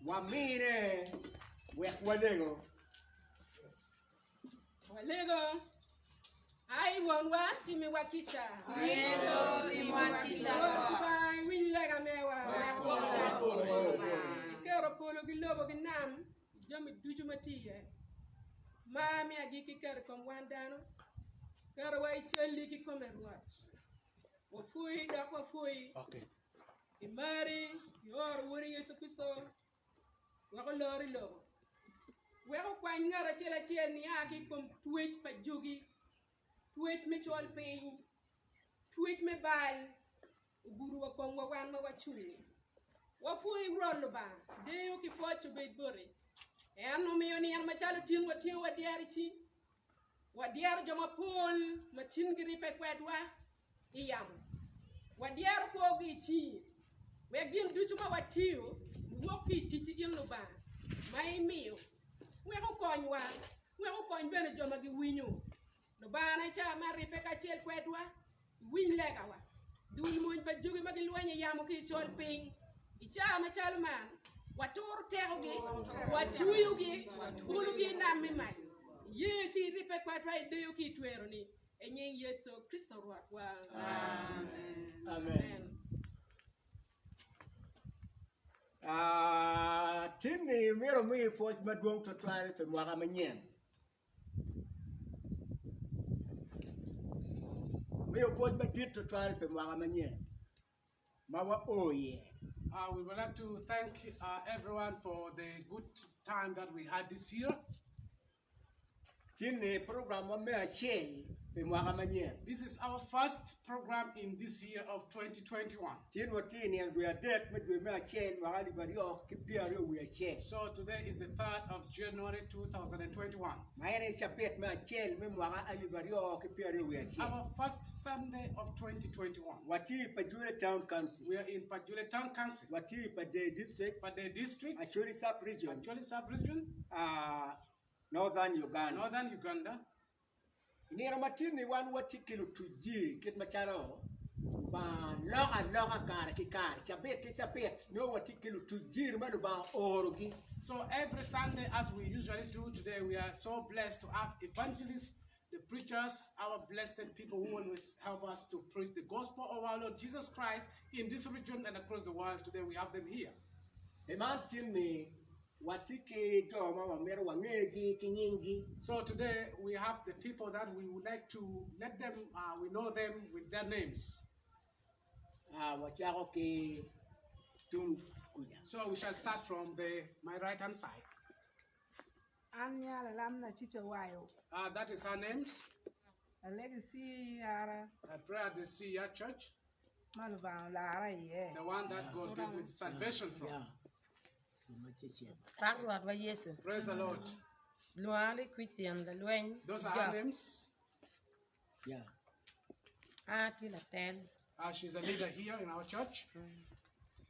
Wamine wek walego. Walego. Ai Wonwa, timiwa kica. Rwot Lubanga, iwiny lega mewa. Iketo polo ki lobo ki nam ki jami ducu ma tye iye. Mar me agikki iketo i kom wan dano. Ketowa i calli kikome Rwot. Wapwoyi dok wapwoyi. I mari, ioro Wodi Yecu Kricito wek olor i lobo, wek okwany ngat acel acel nia ki i kom twec pa jogi, twec me col piny, twec me bal, ogudo wa komwa wan ma wacung-ngi. Wapwoyi Rwot Lubanga, deyo ki pwoc obed boti. En omiyo nino macalo tin watingo wadyero i cing, wadyero jo mapol ma tin giribbe kwedwa i yamo, wadyero kwogi i cingi, wek gin ducu ma watiyo wuwok ki i ticci in Lubanga ma imiyo, wek okonywa, wek okony bene jo ma giwinyo. Lubangana i cawa me aribbe kacel kwedwa, iwiny legawa. Dul mony pa jogi ma gilwenyo i yamo ki i col piny. I caa macalo man, waturo tekogi, watuyogi, wabulogi i nam me mac. Iye ci iribbe kwedwa i deyo ki i tweroni, i nying Yecu Kricito Rwotwa. Amen. Ah, tinni myero omi pwoc madwong twatwal pi mwaka manyen. Miyo pwoc madit twatwal pi mwaka manyen ma wao iye. We would like to thank everyone for the good time that we had this year. Tinni programwa me acel pi mwaka manyen. This is our first program in this year of 2021. Tin watye i nino dwe adek me dwe me acel mwaka 2021. So today is the 3rd of January 2021. Ma en aye cabit me acel me mwaka 2021. Our first Sunday of 2021. Watye i Pajule Town Council. We are in Pajule Town Council. Watye i Pader District. Pader District. Acholi Sub-Region. Acholi Sub-Region. Northern Uganda. Northern Uganda. I nino ma tin-ni wan watye ki lutuc jiri kit macalo Lubanga loko aloka kare ki kare, cabit ki cabit nongo watye ki lutuc jiri ma Lubanga oorogi. So every Sunday as we usually do today we are so blessed to have evangelists, the preachers, our blessed people who always help us to preach the gospel of our Lord Jesus Christ in this region and across the world. Today we have them here. Pi man tin-ni Watye ki jo ma wamito wangegi ki nyinggi. So today we have the people that we would like to let them, we know them with their names. Wacako ki tung kuca. So we shall start from the my right hand side. An nyara lam na Cica Wayo. That is her names. Alego i CER. I pray at the CER church. Ma Lubanga olara iye. The one that God gave me salvation from. Pak Rwotwa Yecu. Praise the Lord. Lwonga ni Christian Lalweny Those are her names. An atye latel. She's a leader here in our church.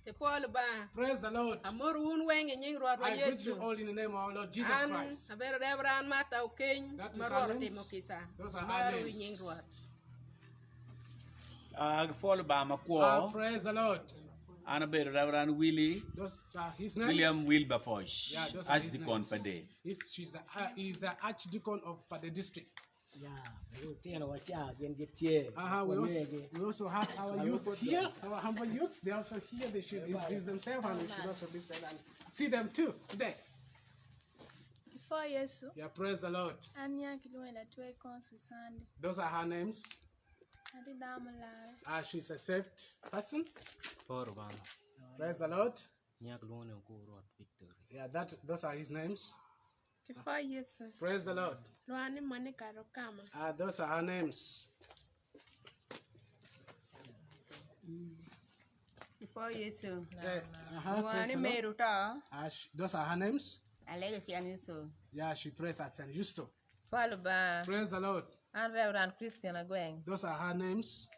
Pi pwo Lubanga. Praise the Lord. Amoto wun weng i nying Rwotwa I greet you Yecu. all in the name of our Lord Jesus An Christ. abedo Reverend Martha Okeny That ma is our Rwot names. otimo kica. Those are our Amaro i names. nying Rwot. Gipwo Lubanga makwo. Praise the Lord. An abedo Reverend Willie Those are his names. William Wilberforce, Yeah, those are his Archdeacon names. Pader. He's, she's the, he's the Archdeacon of Pader District. Ya, lutino wa ca gin gitye. We also, we also have our youth here, our humble youths. They're also here. They should introduce themselves and we should also listen and see them too today. Before Yesu, Yeah, praise the Lord. an nya kilwongo Latwe Konsi Sunday. Those are her names. Ati dano mulare. She's a saved person. Por Lubanga. Praise the Lord. Nya kilwongo ni Okur Rwot Victory. Yeah, that those are his names. Before Yesu, Praise the Lord. lwonga ni Monica Rukama. Those are her names. Before Yesu. Uh-huh, Lwonga praise ni the Lord. Mary Oto. Those are her names. Alego St. Yusto. Yeah, she prays at St. Justo. Por Lubanga. Praise the Lord. An Reverend Christian Agweng. Those are her names.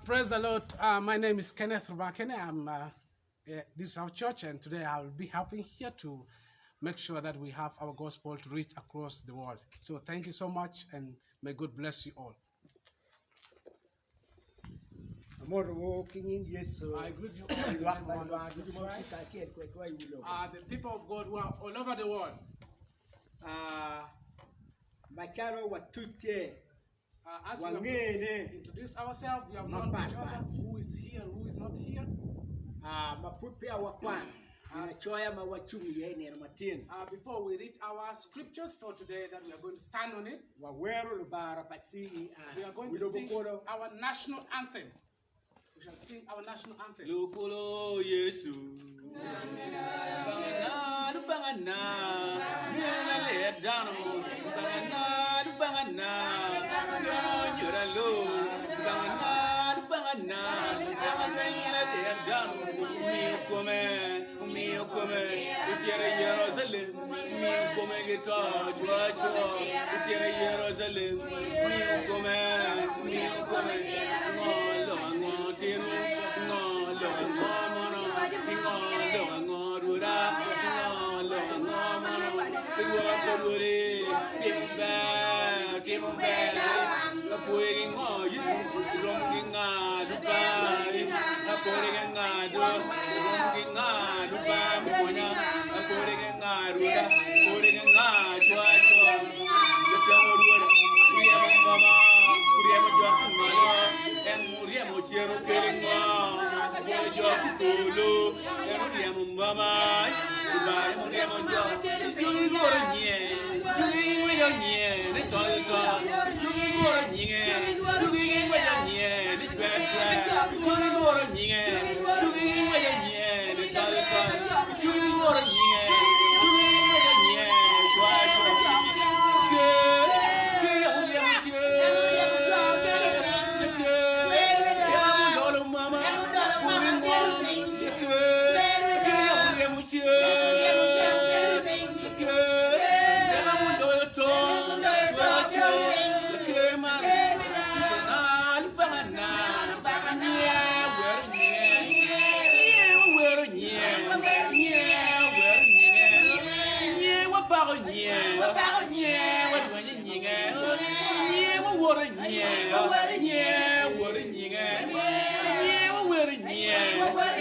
Praise the Lord. My name is Kenneth Rubakene. I'm this is our church, and today I will be helping here to make sure that we have our gospel to reach across the world. So thank you so much, and may God bless you all. Amotowu ki nying Yecu. I greet you all in the Lwak name pa of our Lord Lubanga Jesus ducu ma tye Christ. kacel kwedwa i wi lobo. The people of God who are all over the world. Macalo watucce, As we have wangene introduced ourselves, we have known each other, mapat pat. who is here, who is not here. Ma pud peya wakwano ginacoya ma wacung iye i nino matin. Before we read our scriptures for today that we are going to stand on it, Wawero Lubara pa CER. we are going Wi to lobo sing kulu. our national anthem. We shall sing our national anthem. Lukolo Yecu, Lubanga na, Lubanga na, myero alet dano, Lubanga na, Lubanga na, myero onyut alor, Lubanga na, Lubanga na, myero alet dano, omiyo kome, omiyo kome, ocito i Jerucalem, omiyo kome gito cwo acwo, ocito i Jerucalem, omiyo kome, omiyo kome, ngo lok ango tino, ngo lok ango mono, ngo lok ango rwoda, ngo lok ango mono, rwot pa rwodi, timo ber, timo ber, apwoye ki ngo Yecu, rom ki nga. Rom ki nga Lubanga mupwonya, apore ki nga Rwoda, apore ki nga cwa cwa. Latongo Rwoda, oryemo ngoma, oryemo jok ki malo, en oryemo cero kele ngo, obolo jok ki polo, en oryemo ngoma, Lubanga aye muryemo jok. Jogi lworo nyinge, jogi gingweco nyinge ni tol tol, jogi lworo nyinge, jogi gingweco nyinge ni cwer cwer, jogi lworo nyinge, jogi gingweco nyinge ni tol tol, jogi lworo nyinge, jogi gingweco nyinge ni cwa cwa. Ker, ker yam oryemo cer, ker yam ololo mama, kodi ngom, ker, ker yam oryemo cer, ker yam oloyo tong, cwa cwa, ker man, na Lubanga na, nye wero nyinge, nye wawero nyinge, nye wawero nyinge, nye wapako nyinge, nye wadwenyo nyinge, nye waworo nyinge, nye waworo nyinge, nye wawero nyinge,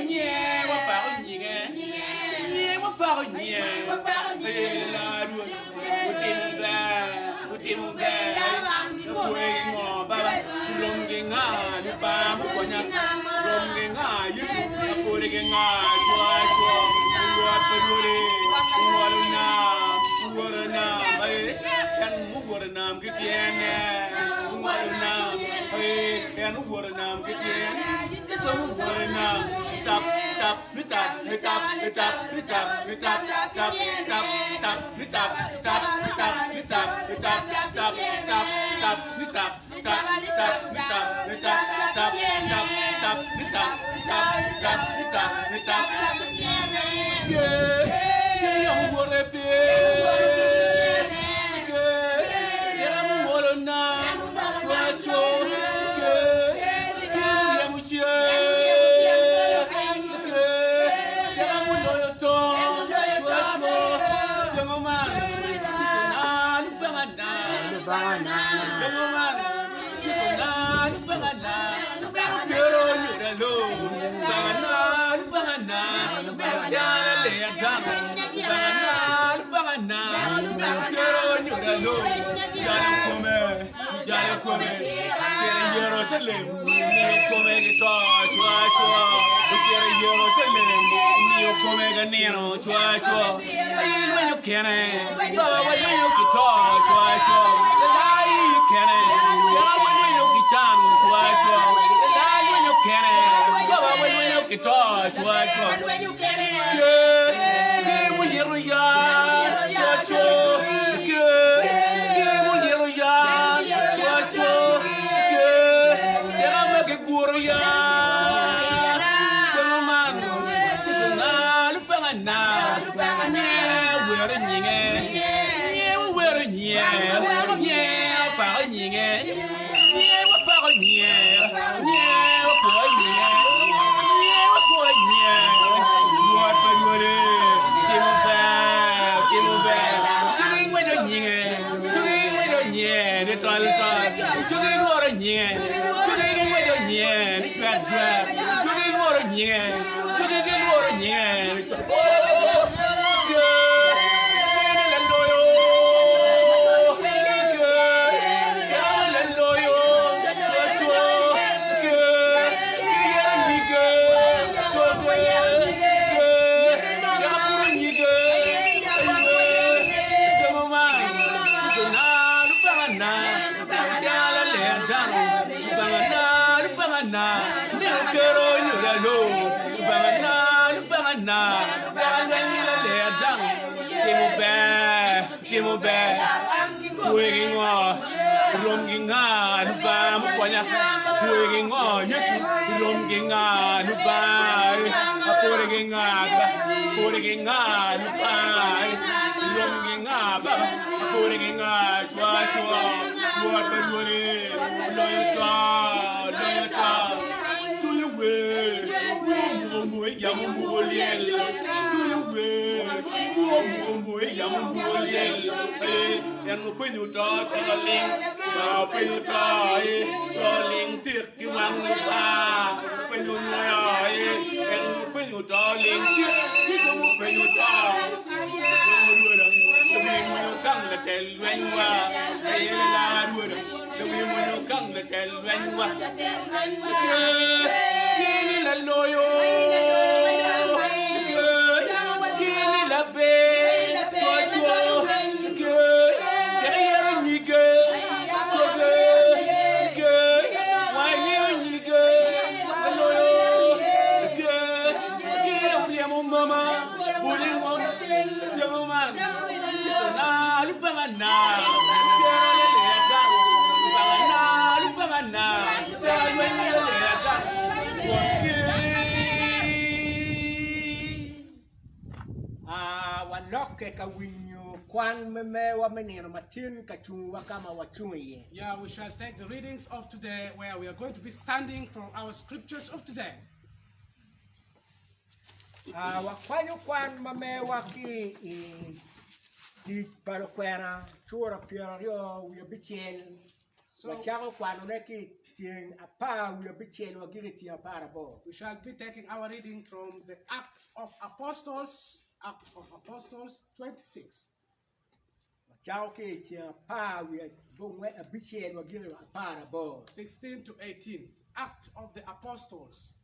nye wapako nyinge, nye wapako nyinge, ee la Rwot, otimo ber, otimo ber, Opwoye ki ngo baba, rom ki nga Lubanga mukonya, rom ki nga Yecu, apwode ki nga cwo acwo, Rwot pa rwodi, ongolo nam, owoto nam, ee, en owoto nam ki tyene, ongolo nam, ee, en owoto nam ki tyene, Yecu owoto nam, tap tap ni tap ni tap ni tap ni tap ni tap tap tap tap ni tap tap tap ni tap ni tap tap tap tap ni tap tap tap ni tap ni tap tap tap tap ni tap tap tap ni tap ni tap Ye ye yam wote pe ye yam ngolo na chwa cho ye yam ce ye yam loyo to chwa cho Jango man na Lubanga na Jango man na Lubanga na Meno kero nyuta lo Lubanga na Lubanga na Jala leya dano Lubanga na Lubanga na Meno kero nyuta lo Jalo kome Jalo kome Cito i Jerucalem Omiyo kome ki to cwa cwa Ocito i Jerucalem Omiyo kome ki nino cwa cwa Aye lwenyo kene Baba walwenyo ki to cwa cwa Lai kene Ya walwenyo ki can cwa cwa Lai lwenyo kene Baba walwenyo ki to cwa cwa Ke ke muyito ya cwa cwa Ke ke muyito ya cwa cwa Ke teka ma giguro ya Kemo man Yecu na Lubanga na Nye wero nyinge Nye wawero nyinge Nye wapako nyinge Nye wapako nyinge Nye wapwoyo nyinge Nye wapwoyo nyinge Rwot pa rwodi timo ber timo ber Jogi ngweco nyinge Jogi ngweco nyinge ni tol tol Jogi lworo nyinge Jogi gingweco nyinge ni cwek cwek Jogi lworo nyinge Jogi gilworo nyinge ni cwek Timo ber, timo ber, kwe ki ngo, rom ki nga, Lubanga mukonya, kwe ki ngo, Yecu, rom ki nga, Lubanga, apore ki nga, apore ki nga, Lubanga, rom ki nga, Baba, apore ki nga, cwa cwa, Rwot pa rwodi, loyo to, loyo to, tuyo wer, muko muko yamo muko lyel, tuyo wer, muko muko yamo muko lyel, en openyo to to ling, to openyo to to ling tik ki wang Lubanga, openyo nwoyo, en openyo. oling Yecu mupenyo to Otomo rwoda Lawi mwonyo kang latel lwenywa Aye lalar rwoda Lawi mwonyo kang latel lwenywa Gini laloyo Gini laber Cocwo Tek iyero nyige Coge Wangeyo nyige Laloyo Oryemo mama Boli ngom Temo man Na Lubanga na Lubanga na Lubanga na Walokke ka winyo kwan me mewa me nino matin ka cungwa ka ma wacung iye. Yeah, we shall take the readings of today where we are going to be standing for our scriptures of today. Wakwanyo kwan ma mewa ki i Tic pa Lukwena cura 25 wacako kwanone ki i tyeng 16 wagiko i tyeng 18. We shall be taking our reading from the Acts of Apostles, Acts of Apostles 26. Wacako ki i tyeng 16 wagiko i 18. 16 to 18. Act of the Apostles.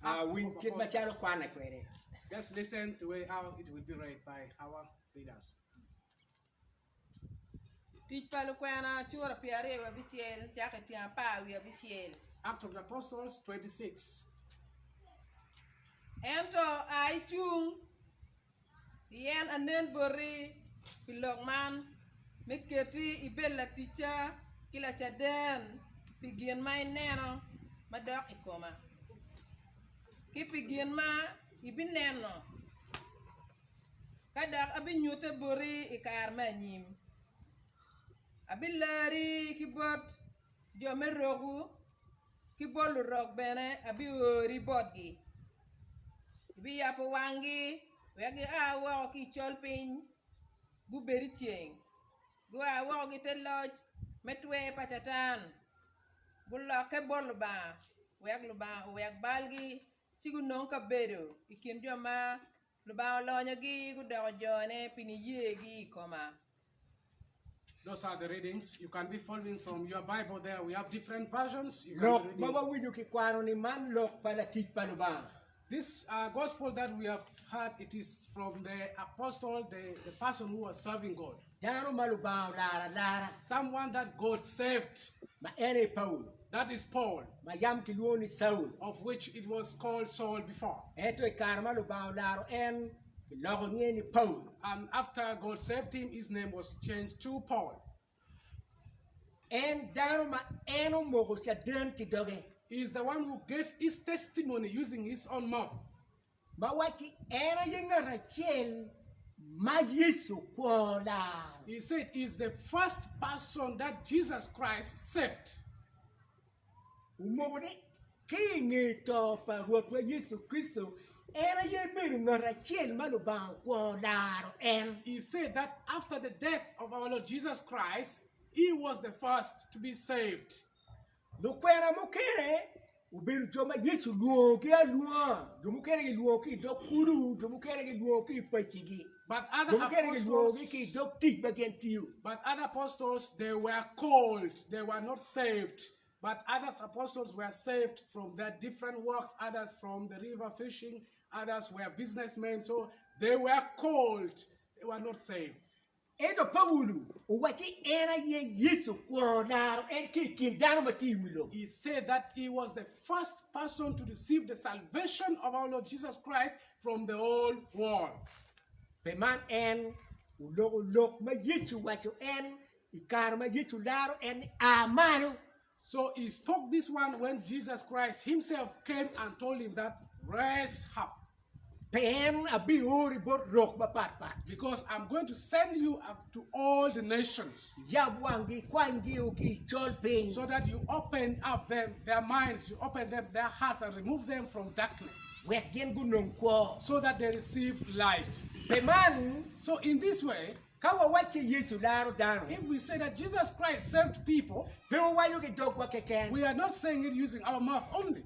Acts Winj of kit macalo Apostles. kwane kwede. Just listen to way how it will be read by our leaders. Tic pa Lukwena cura 26 cako i tyeng 16. Act of the Apostles 26. Ento a icung, pien anen boti pi lok man, me keti ibed laticca ki lacaden pi gin ma ineno ma dok i koma, ki pi gin ma ibineno, ka dok abinyute boti i kare me anyim. Abilari ki bot jo me rokwu ki bot lurok bene abiori botgi. Ibiyabo wanggi wek gia woko ki i colpiny gubed i ceng, gua woko ki i te loc me twer pa Catan, gulokke bot Lubanga, wek Lubanga owek balgi ci gunong kabedo i kin jo ma Lubanga olonyogi gudoko jone pi niyegi i koma. Those are the readings. You can be following from your Bible there. We have different versions. You can be Lok reading. ma wawinyo ki kwano-ni man lok pa latic pa Lubanga. This uh, gospel that we have heard, it is from the apostle, the, the person who was serving God. Dano ma Lubanga olaro alara, Someone that God saved. ma en aye Paulo, That is Paul, ma yam kilwongo ni Caul. of which it was called Saul before. Ento i kare ma Lubanga olaro en, Kiloko nyinge ni Paulo. And after God saved him, his name was changed to Paul. En dano ma en omoko caden ki doge. He is the one who gave his testimony using his own mouth. Ma wacci en aye ngat acel ma Yecu okwo laro. He said he is the first person that Jesus Christ saved. Omoko ni ki i nge to pa Rwotwa Yecu Kricito, en aye ebedo ngat acel ma Lubanga okwongo laro en. He said that after the death of our Lord Jesus Christ, he was the first to be saved. Lukwena mukene obedo jo ma Yecu olwongogi alwonga, jo mukene gilwongo ki i dog kulu, jo mukene gilwongo ki i pacigi, But other jo mukene gilwongogi apostles, ki i dog tic ma gin tiyo. but other apostles, they were called, they were not saved. But others apostles were saved from their different works, others from the river fishing, others were businessmen. So they were called, they were not saved. Ento Paulo owacci en aye Yecu okwongo laro en ki i kin dano ma tye i wi lobo. He said that he was the first person to receive the salvation of our Lord Jesus Christ from the whole world. Pi man en oloko lok ma Yecu owaco en i kare ma Yecu laro en ni, A malo! So he spoke this one when Jesus Christ himself came and told him that, Rise up. Pien abiori bot rok mapatpat. Because I'm going to send you up to all the nations. Iyab wanggi, ikwanygi ki i col piny. So that you open up them, their minds, you open them, their hearts and remove them from darkness. Wek gin gunong kwo. So that they receive life. Pi man, So in this way, ka wawacci Yecu laro dano, if we say that Jesus Christ saved people, pe wawaco ki dogwa keken. we are not saying it using our mouth only.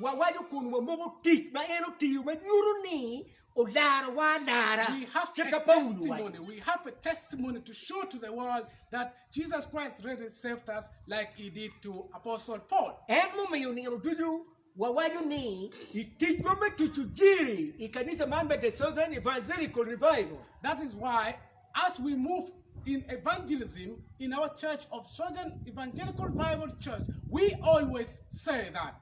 Wawaco kun wamoko tic ma en otiyo ma nyuto ni olarowa alara. We have Kit a ma Paulo owaco. testimony. We have a testimony to show to the world that Jesus Christ really saved us like he did to Apostle Paul. En mumiyo nino ducu wawaco ni i ticwa me tuco jiri i kanisa man me The Southern Evangelical Revival, That is why, as we move in evangelism in our church of Southern Evangelical Bible Church, we always say that.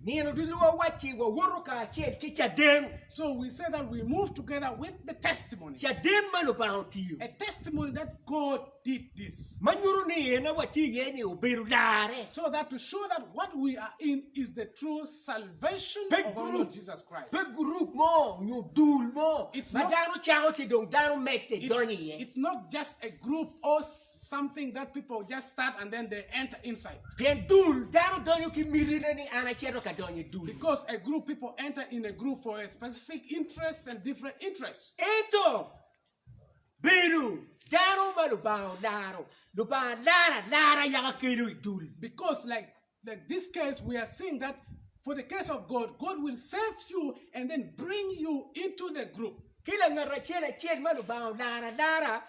Nino ducu wawacci wawoto kacel ki caden. So we say that we move together with the testimony. Caden ma Lubanga otiyo. A testimony that God did this. Ma nyuto ni en ma watye iye-ni obedo larre. So that to show that what we are in is the true salvation Pe of our gurup, Lord Jesus Christ. pe gurup mo nyo dul mo It's ma not- dano cako ci dong dano medde donyo It's, iye. it's not just a group or something that people just start and then they enter inside. Pien dul, dano donyo ki mitine ni an acito ka donyo i dul. Because a group, people enter in a group for a specific interest and different interests. Ento, bedo dano ma Lubanga olaro, Lubanga laro alara yaka kelo i dul. Because like, like this case, we are seeing that for the case of God, God will save you and then bring you into the group. Ki langat acel acel ma Lubanga olaro alara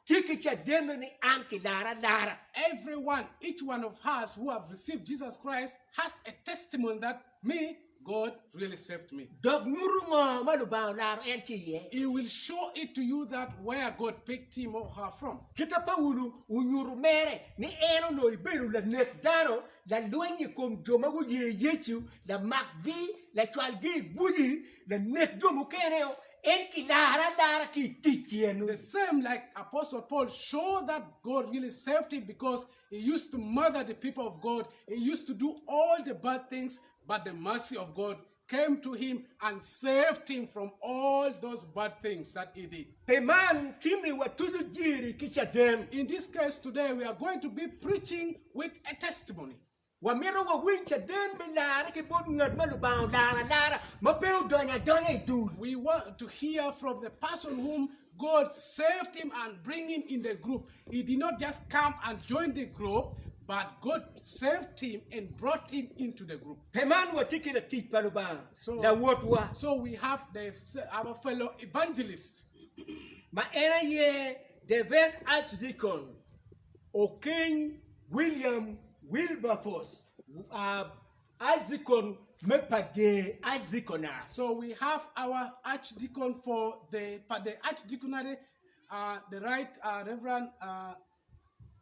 tye ki cadenne ni an kilara alara. Everyone, each one of us who have received Jesus Christ has a testimony that me, God really saved me. Dok nyuto ngo ma Lubanga olaro en ki iye. He will show it to you that where God picked him or her from. Kita Paulo onyuto mere ni en onongo ebedo lanek dano, lalweny i kom jo ma guye Yecu, lamakgi, lacwalgi i buci, lanek jo mukene-o, en kilare alara ki i tic eno. The same like Apostle Paul showed that God really saved him because he used to murder the people of God. He used to do all the bad things, but the mercy of God came to him and saved him from all those bad things that he did. Pi man, timmi watuco jiri ki caden. In this case today, we are going to be preaching with a testimony. Wamito wawiny caden me larre ki bot ngat ma Lubanga olaro alara ma pe odonyo adonya i dul. We want to hear from the person whom God saved him and bring him in the group. He did not just come and join the group, but God saved him and brought him into the group. Pi man watye ki latic pa Lubanga, So, lawotwa, so we have the, our fellow evangelist, ma en aye Devin Archdeacon Okeny William Wilberforce, Archdeacon me Pade Archdeaconry. So we have our archdeacon for the Pade Archdeaconry, uh, the Right uh, Reverend uh,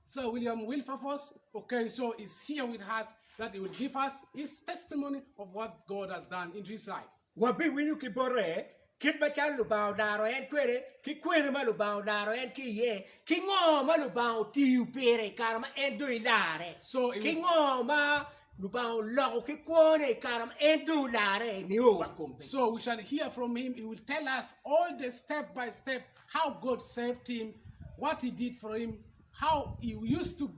Sir William Wilberforce. Okay, so is here with us that he will give us his testimony of what God has done into his life. Wabiwinyo ki bote kit macalo Lubanga olaro en kwede, ki kwene ma Lubanga olaro en ki iye, ki ngo ma Lubanga otiyo pire i kare ma en dong ilare, So it ki will, ngo ma Lubanga oloko ki kwone i kare ma en dong olare nio wa kombe. so we shall hear from him. He will tell us all the step by step how God saved him, what he did for him, how he used to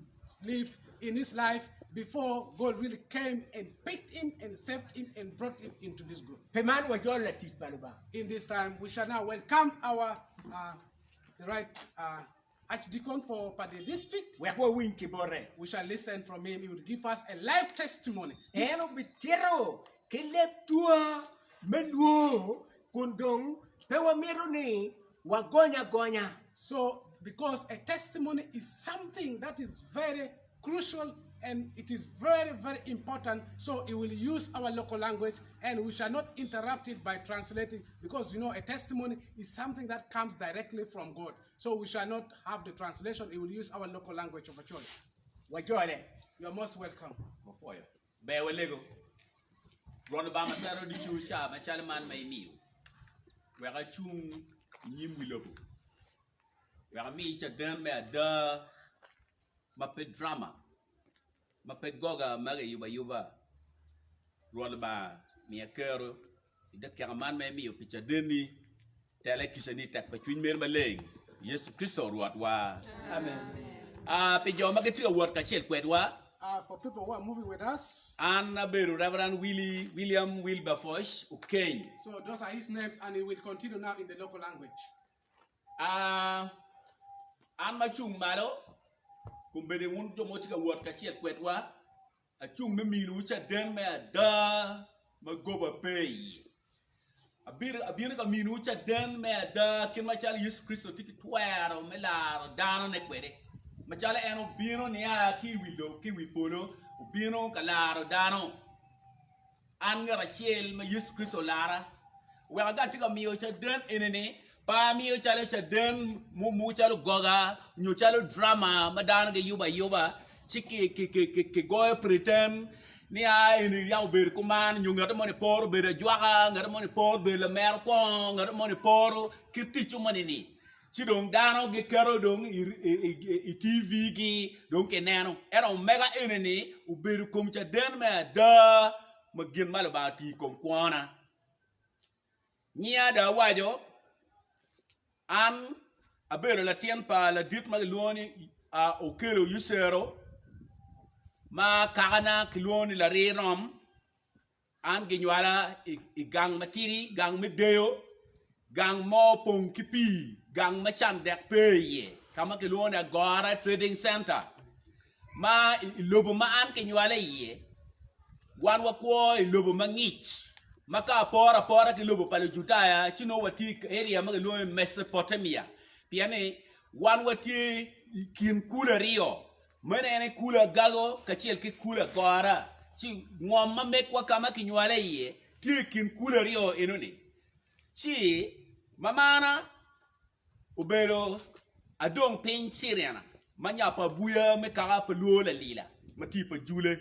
live in his life before God really came and picked him and saved him and brought him into this group. Pi man wajolo latic pa Lubanga. In this time, we shall now welcome our uh, the right uh, archdeacon for Pade district. Wek wawiny ki bote. We shall listen from him. He will give us a live testimony. En This, obitito ki leb tua me lwor kun dong pe wamito ni wagony agonya. so, because a testimony is something that is very crucial and it is very, very important. So, he will use our local language and we shall not interrupt it by translating because you know a testimony is something that comes directly from God. So, we shall not have the translation. He will use our local language of a choice. Wajole. You are most welcome. Wapwoyo. Ber walego. Rwot Lubanga matwero ducu ca macalo man ma imiyo, wek acung i nyim wi lobo, wek ami caden me ada ma pe drama, ma pe goga ma kiyubo ayuba. Rwot Lubanga, miya kero i dakika man ma imiyo pi cadenni, tela i kicani tek pa cwiny meri maleng, Yecu Kricito Rwotwa. Amen. Ah, pi jo ma gitye ka wot kacel kwedwa, Uh, for people who are moving with us, an abedo Reverend Willie William Wilberforce Okeny. so those are his names, and he will continue now in the local language. Ah, an ma acung malo, kombeddi wun jo ma wutye ka wot kacel kwedwa, acung me minowu caden me ada. ma goba pe iye. Abino ka miniwu caden me ada kit macalo Yecu Kricito tye ki twero me laro danone kwede, macalo en obino nia ki i wi lobo ki i wi polo, obino ka laro dano. An ngat acel ma Yecu Kricito olara. Wek aga atye ka miyo caden eni-ni, pe amiyo calo caden mo calo goga nyo calo drama ma dano giyubo ayuba ci kigoyo pretend ni aa eni yam obedo kuman nyo ngat moni poro bedo ajwaka, ngat moni poro bedo lamero kongo, ngat moni poro kit ticce moni-ni. Ci dong dano giketo dong i TV-gi dong kineno. Ento omega eni-ni obedo kom caden me ada ma gin ma Lubanga otiyo i kom kwona. Nyinga dong awaco, an abedo latin pa ladit ma kilwongo ni Okello Yucero ma kakana kilwongo ni Larirom. An ginywala i gang matidi, gang me deyo, gang ma opong ki pii, gang ma can dek pe iye, ka ma kilwongo ni Agora Trading Center, ma i lobo ma an kinywala iye, wan wakwo i lobo ma ngic, ma ka aporo apora ki lobo pa Lujudaya, ci nongo watye i area ma kilwongo ni Mesopotamia, pien ni wan watye i kin kulu aryo. Meno en aye kulu Agago kacel ki kulu Agora, ci ngom ma megwa ka ma kinywale iye tye i kin kulu aryo enoni. Ci mamana obedo adong piny Cirena ma nya pa abuya me kaka pa Lwo Lalila ma tye pa Jule.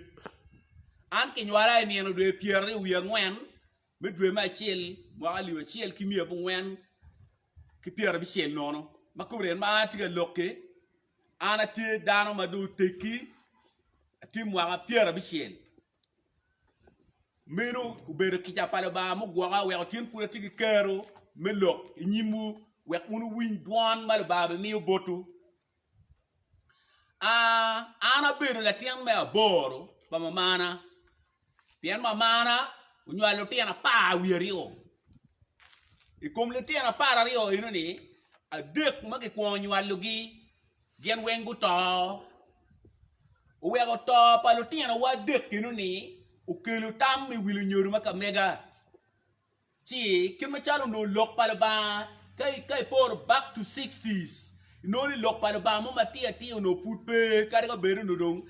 An kinywala i nino dwe pyeraryo wiye angwen me dwe me acel mwaka alip acel ki miya abongwen ki pyerabicel nono ma kobedi en ma atye ka lok-ki An atye dano ma dong oteggi, atye mwaka pyerabicel. Meno obedo kica pa Lubanga mugwoka weko tin pud atye ki kero me lok i nyimwu wek wun wuwiny dwan ma Lubanga bimiyo botwu. An abedo latin me aboro pa mamana, pien mamana onywalo lutino apar wiye aryo. I kom lutino apararyo enoni, adek ma kikwongo nywalogi gin weng guto. Oweko to pa lutinowa adek enoni okelo tam i wi lunyodo ma ka mega. Ci kit macalo onongo lok pa Lubanga ka iporo back to sixties inongo ni lok pa Lubanga mo matir atir onongo pud pe kadi ka bed onongo dong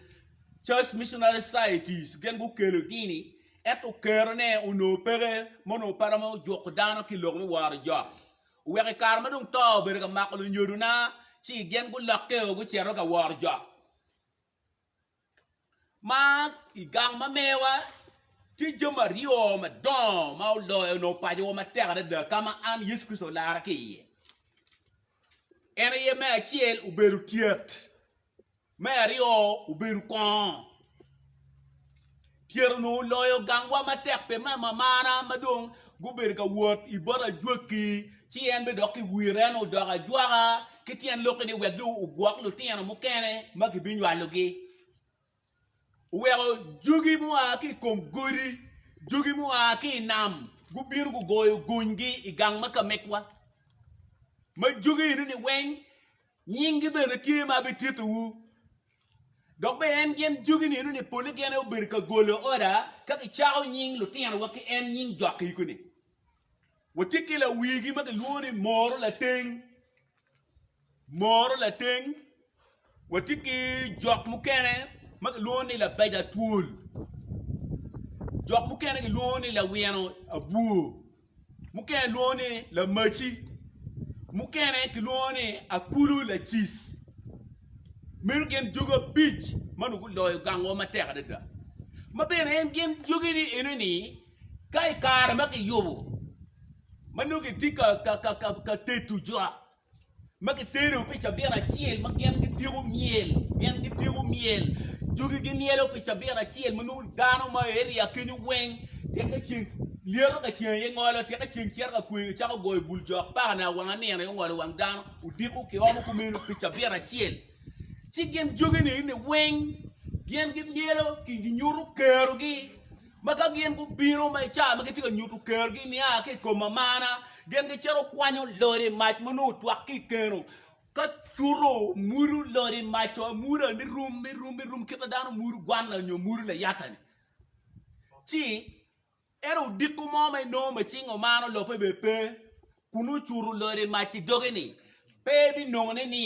Church Missionary Societies gin gukelo dini ento kerone onongo peke ma onongo pe romo juko dano ki i lok me woro jok. Oweko i kare ma dong to obedo ka mako lunyodona ci gin gulokke gucito ka woro jok. Ma i gang ma mewa tye jami aryo madongo ma oloyo onongo pacowa matek adada ka ma an Yecu Kricito olara ki iye. En aye me acel obedo tyet, me aryo obedo kongo. Tyet onongo oloyo gangwa matek pi ma mamana ma dong gubedo ka wot i bot ajwaki ci en bene dok kiwire en odoko ajwaka ki tyen lokke ni wek dong ogwok lutino mukene ma kibinywalogi. Oweko jogi mua ki i kom godi, jogi mua ki i nam gubino gugoyo gonygi i gang ma ka megwa. Ma jogi eno-ni weng nyinggi bene tye ma abititowu. Dok bene en gin jogi-ni eno-ni polle gin aye obedo ka golo oda ka gicako nying lutinowa ki en nying jok-ki-ni. Watye ki lawigi ma kilwongo ni Moro Lateng. Moro Lateng. Watye ki jok mukene ma kilwongo ni Labeja Twol. Jok mukene kilwongo ni Lawino Abwor. Mukene kilwongo ni Lamaci. Mukene kilwongo ni Akulu Lacic. Meno gin jogi abic ma dong guloyo gangwa matek adada. Ma bene en gin jogi-ni eno-ni Ka i kare ma kiyubo ma nongo kitye ka tedo jok ma kitedo pi cabit acel ma gin gitiko myel gin gitiko myel jogi gimyelo pi cabit acel ma nongo dano ma i area kenyo weng teke ceng lyeto ka ceng aye ngolo teke ceng cito ka kwe cako goyo bul jok paka naka wang anino aye ongolo wang dano odiko kiomo kumeno pi cabit acel ci gin jogi-ni weng gin gimyelo ginyuto kerogi. Ma ka gin gubino ma i caa ma gitye ka nyuto kerogi nia ki i kom amana, gin gicito kwanyo lodi mac ma nongo otwak ki i keno, ka cuto mudo lodi mac-cu amuda ni rum ni rum ni rum kit ma dano mudo gwanna nyo mudo layata-ni. Ci. Ento odiko mo ma inongo ma cing omano lope bene pe, kun ocuto lodi mac i doge-ni, pe ibinongone ni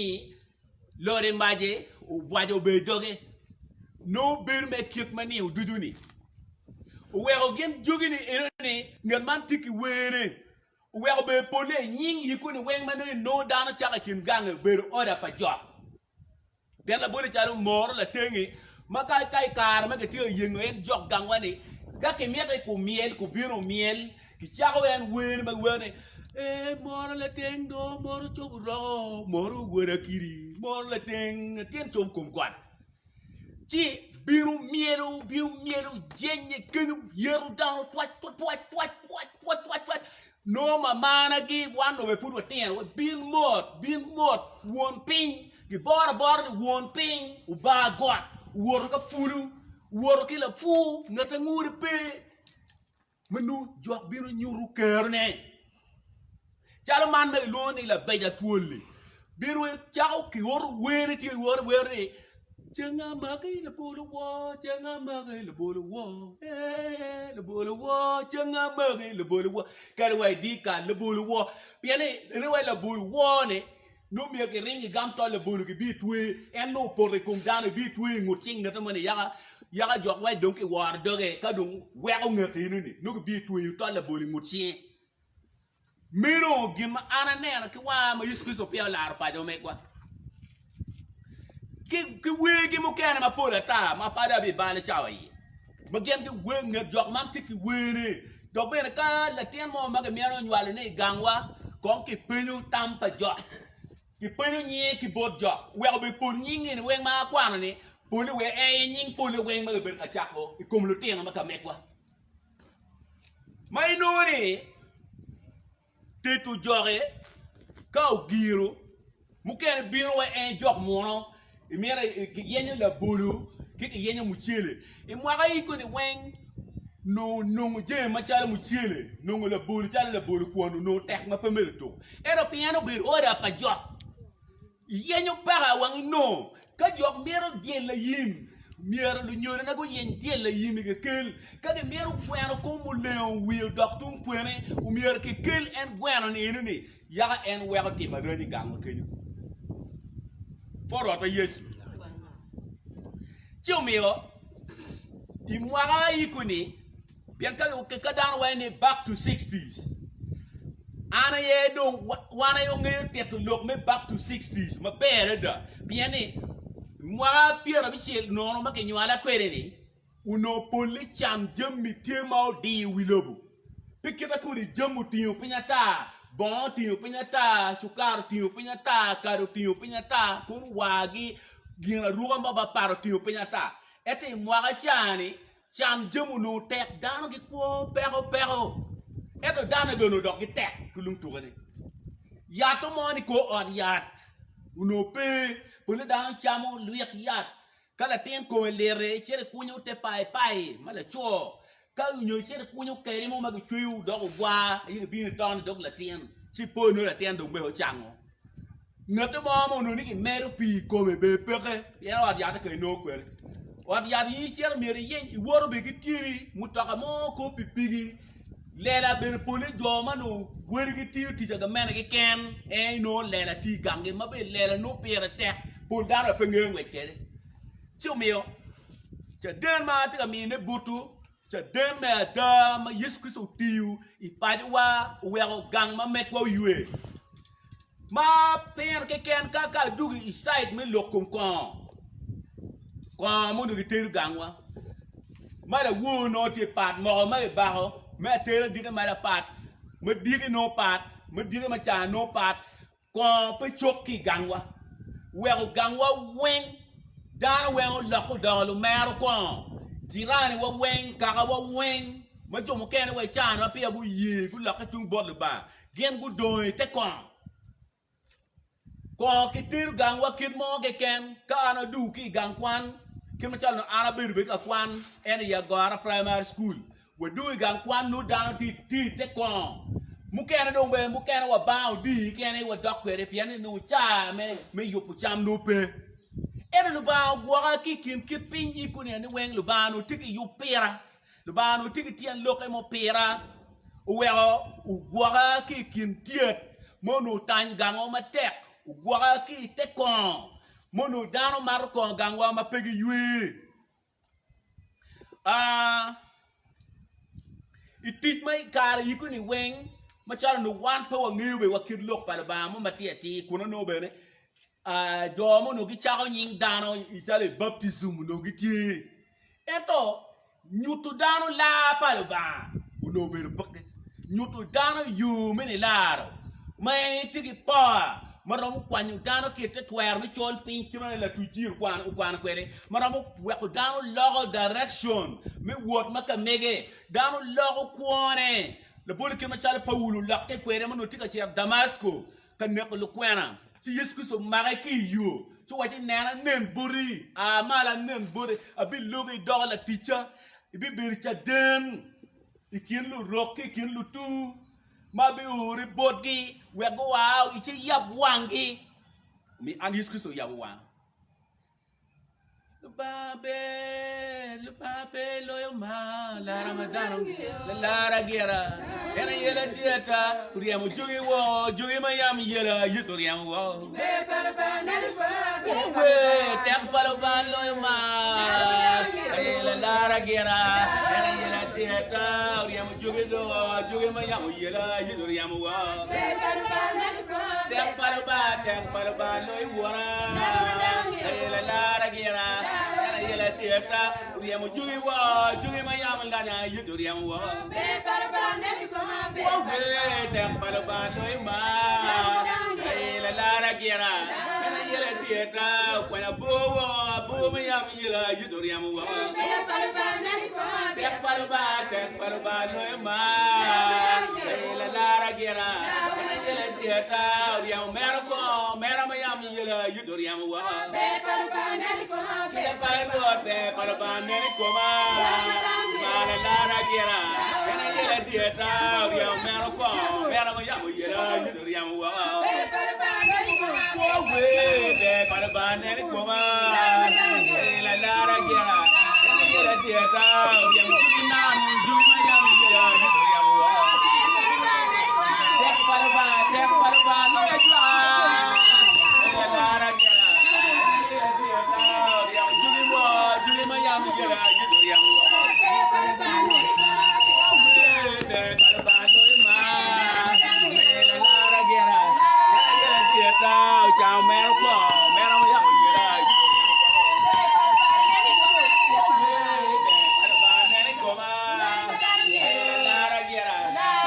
lodi mac-ci obwaco obedo i doge. Nongo bedo me kit ma nino ducu-ni. Oweko gin jogi-ni eno-ni ngat man tye ki wene. Oweko bene polle i nying yikoni weng ma nongo inongo dano cako i kin gangi obedo oda pa jok. Pien labole calo moro latengi ma ka ka i kare ma kitye ka yengo en jok gangwa ni ka kimito i kumyel kubino omyel kicako en wer ma giwero ni ee moro lateng do moro cobo roko moro wod akidi moro lateng atin cobo kom got ci bino myelo bino myelo jenye kenyo yeto dano twac twac twac twac twac twac twac Nongo mamanagi wan nongo bene pud watino, wa bin mot, bin mot, won piny, giboro abora ni won piny, obar got, owoto ka pulu, owoto ki lapur, ngat angure pe, ma nongo jok bino nyuto kerone. Calo man ma gilwongo ni labeja twol-li, bino cako kioto were tye iwoto wero ni ceng amaki labolo woo ceng amaki labolo woo ee labolo woo ceng amaki labolo woo kadi wa i dyekal labolo woo pien ni ene wa labolo woo ni nongo myero kiring igam tol labolo kibitwe en nongo opoto i kom dano ibitwe i ngut cing ngete moni yaka yaka jok wa dong kiworo doge ka dong weko ngete enoni nongo kibitweyo tol labolo i ngut cinge. Meno gin ma an aneno ki wanga ma Yecu Kricito peya olaro paco megwa. Ki wergi mukene mapol ata ma pe ada abibalo cawa iye, ma gin giwer nget jok man tye ki werne. Dok bene ka latin mo ma gimito nywalone i gangwa, kong kipenyo tam pa jok, kipenyo nyinge ki bot jok wek obed pol nying-ngi weng ma akwano-ni, pole wek en aye nying pole weng ma kibedo ka cako i kom lutino ma ka megwa. Ma inongo ni teto joke ka ogiro mukene bino wa en jok muno imito kiyenyo labolo ki kiyenyo mucele i mwaka iko-ni weng nongo nongo jami macalo mucele nongo labolo calo labolo kwon onongo tek ma pe mere tuko ento pien obedo oda pa jok Iyenyo paka wang inongo. Ka jok mito dyel layim, myero lunyodona guyeny dyel layim i kikel. Ka gimito gweno kom olengo wiye odok tung kwene, omyero kikel en gweno-ni eno-ni, yaka en weko timo aranyi i gangwa kenyo. Pwod Rwotwa Yecu. Ci omiyo i mwaka ayiko-ni, Pien ka dano waco ni back to sixties, an aye dong wan aye wangeyo tito lok me back to sixties maber adada pien ni mwaka pyerabicel nono ma kinywala kwede-ni onongo polle can jami tye ma odiyo wi lobo pi kit ma kodi jami otingo piny ata, bongo otingo piny ata, cukar otingo piny ata, kado otingo piny ata, kono wagi gin aruka mapatpat otingo piny ata ento i mwaka ca-ni Can jami onongo tek, dano gikwo peko peko, ento dano bene onongo dok gitek ki lung tuke-ni. Yatto mo ni kor ot yat onongo pe, pole dano camo lwik yat. Ka latin kome liti, icito ikunyo te paipai ma laco, ka nyo icito ikunyo keri mo ma gicweyo dok ogwar aye gibino itono i dog latin, ci ipo nongo latin dong bene ocango. Ngette mo ma onongo ni kimedo pii i kome bene peke pien ot yat-te kong inongo kwede. Ot yat in icito myero iyeny iwoto bene ki tyeni mutoka mo kor pikipiki lela bene pole jo ma nongo welgi tiyo tic agamene keken en inongo lela tye i ganggi ma bene lela nongo pire tek pol dano bene pe ngeyo ngwec kwede ci omiyo caden ma atye ka miyone botwu Caden me ada ma Yecu Kricito otiyo i pacowa oweko gang ma megwa oywe. Ma pire keken ka ka adwogo i cait me lok kom kongo, kongo ma onongo gitedo gangwa ma lawor nongo tye pat, moko ma kibako me atera diki ma lapat, ma diki nongo pat, ma diki ma caa nongo pat. Kongo pe cok ki i gangwa, weko gangwa weng dano weng olokke odoko lumero kongo, jiraniwa weng, kakawa weng, ma jo mukene wa i caa-ni ma peya guye gulokke tung bot Lubanga, gin gudongo i te kongo. Kongo kitedo gangwa kit mo keken, ka an adwogo ki i gang kwan, kit macalo nongo an abedo bene ka kwan en i Agora Primary School, Wadong i gang kwan nongo dano tye i te kongo mukene dong bene mukene wabango odii kene wadok kwede pien ni nongo caa me yubo cam nongo pe. Ento Lubanga ogwoka ki i kin kit piny iko ni weng Lubanga onongo tye ki yub pira. Lubanga onongo tye ki tyen lokke mo pira, oweko ogwoka ki i kin tyet ma onongo otany gango matek, ogwoka ki i te kongo ma onongo dano mato kongo gangwa ma pe giywe. I tic ma i kare yiko-ni weng macalo onongo wan pe wangeyo bene wa kit lok pa Lubanga mo ma tye atir kun onongo bene jo ma onongo gicako nying dano calo i baptijim onongo gitye ento nyuto dano lar pa Lubanga onongo obedo peke nyuto dano yo me nilaro ma en tye ki power ma romo kwanyo dano ki i te twero me col piny kit ma latuc jiri okwano kwede ma romo weko dano loko direction me wot ma ka mege dano loko kwone labol kit macalo Paulo olokke kwede ma onongo tye ka cito Damaciko ka neko lukwena ci Yecu Kricito omake ki i yo ci owacci nen anen boti a malo anen boti abiloki idoko laticca ibibedo caden i kin lurok ki i kin lutur ma abiori botgi wek gua ci iyab wanggi. Omiyo an Yecu Kricito oyabo wanga. Lubanga ber, Lubanga ber loyo mar, lara ma dano lalara gira, en aye ladyeta, oryemo jogi woko, jogi ma yam yela, Yecu oryemo woko. Owe, tek pa Lubanga loyo mar, aye lalara gira, en aye ladyeta, oryemo jogi woko, jogi ma yam oyela, Yecu oryemo woko. Tek pa Lubanga, tek pa Lubanga loyo wora. Aye lalara gira, en aye latyeta, oryemo jogi woko, jogi ma yam lanya, Yecu oryemo woko. Owe, tek pa Lubanga loyo mar. Aye lalara gira, en aye latyeta, okwanyo abor woko, abor ma yam yela, Yecu oryemo woko. Tek pa Lubanga, tek pa Lubanga loyo mar. Aye lalara gira, en aye latyeta, oryemo mero kongo, mero ma yam yela, Yecu oryemo woko. Tek pa Rwot, ber pa Lubanga nen i koma. Lubanga lalara gira, en aye ladyeta, oryemo mero kongo, mero ma yam oyela, Yecu oryemo woko. Wer, ber pa Lubanga nen i koma. Aye lalara gira, en aye ladyeta, oryemo jugi nam, jugi ma yam oyela, Yecu oryemo woko. Tek pa Lubanga, tek pa Lubanga loyo ajwaka. Aye lalara gira, en aye ladyeta, oryemo jugi woko, jugi ma yam oyela, Yecu oryemo woko. Wer, ber pa Lubanga loyo mar. Aye lalara gira, en aye ladyeta, ocango mero kor, mero ma yam oyela, Yecu oryemo woko. Wer, ber pa Lubanga nen i koma. Aye lalara gira,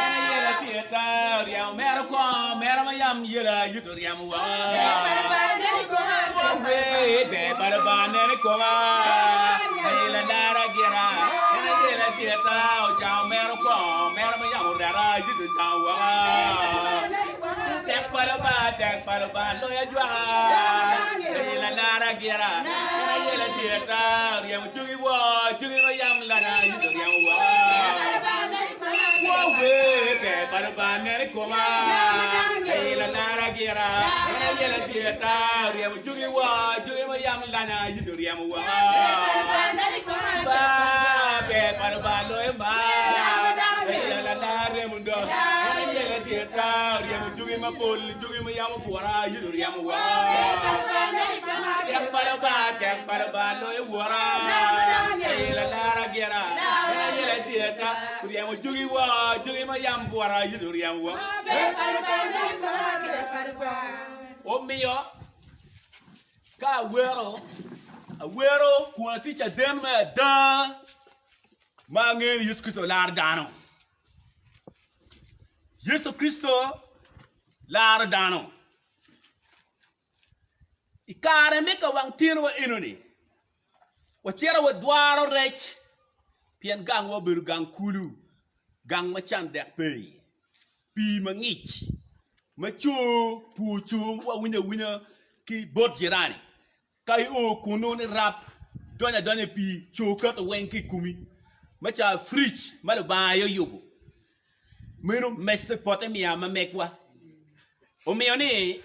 en aye ladyeta, oryemo mero kor, mero ma yam yela, Yecu oryemo woko. Wer, ber pa Lubanga nen i koma. Aye lalara gira, en aye ladyeta, ocango mero kor, mero ma yam oreta, Yecu ocango woko. Tek pa Lubanga, tek pa Lubanga loyo ajwaka. Aye lalara gira, en aye ladyeta, oryemo jogi woko, jogi ma yam lanya, Yecu oryemo woko. Wer, ber pa Lubanga nen i koma. Aye lalara gira, en aye ladyeta, oryemo jogi woko, jogi ma yam lanya, Yecu oryemo woko. Ba, ber pa Lubanga loyo mar. Aye lalara remo do, en aye ladyeta, oryemo jogi mapol, jogi ma yam obwura, Yecu oryemo woko. Tek pa Lubanga, tek pa Lubanga loyo wora. Aye lalara gira, en aye ladyeta, oryemo jogi woko, jogi ma yam bwura, Yecu oryemo woko. Omiyo ka awero, awero kun atye caden me ada ma angeyo ni Yecu Kricito laro dano. Yecu Kricito laro dano. I kare me ka wang tyenowa enoni, wacito wadwaro rec pien gangwa obedo gang kulu, gang ma can dek pe iye, pii mangic ma coo pur coo ma wawinyo awinya ki bot jirani. Ka io kunnu ni rap donyo adonya i pii coo keto weng ki i komi me ca frij ma Lubanga aye oyubo meno Mecopotamia ma megwa. Omiyo ni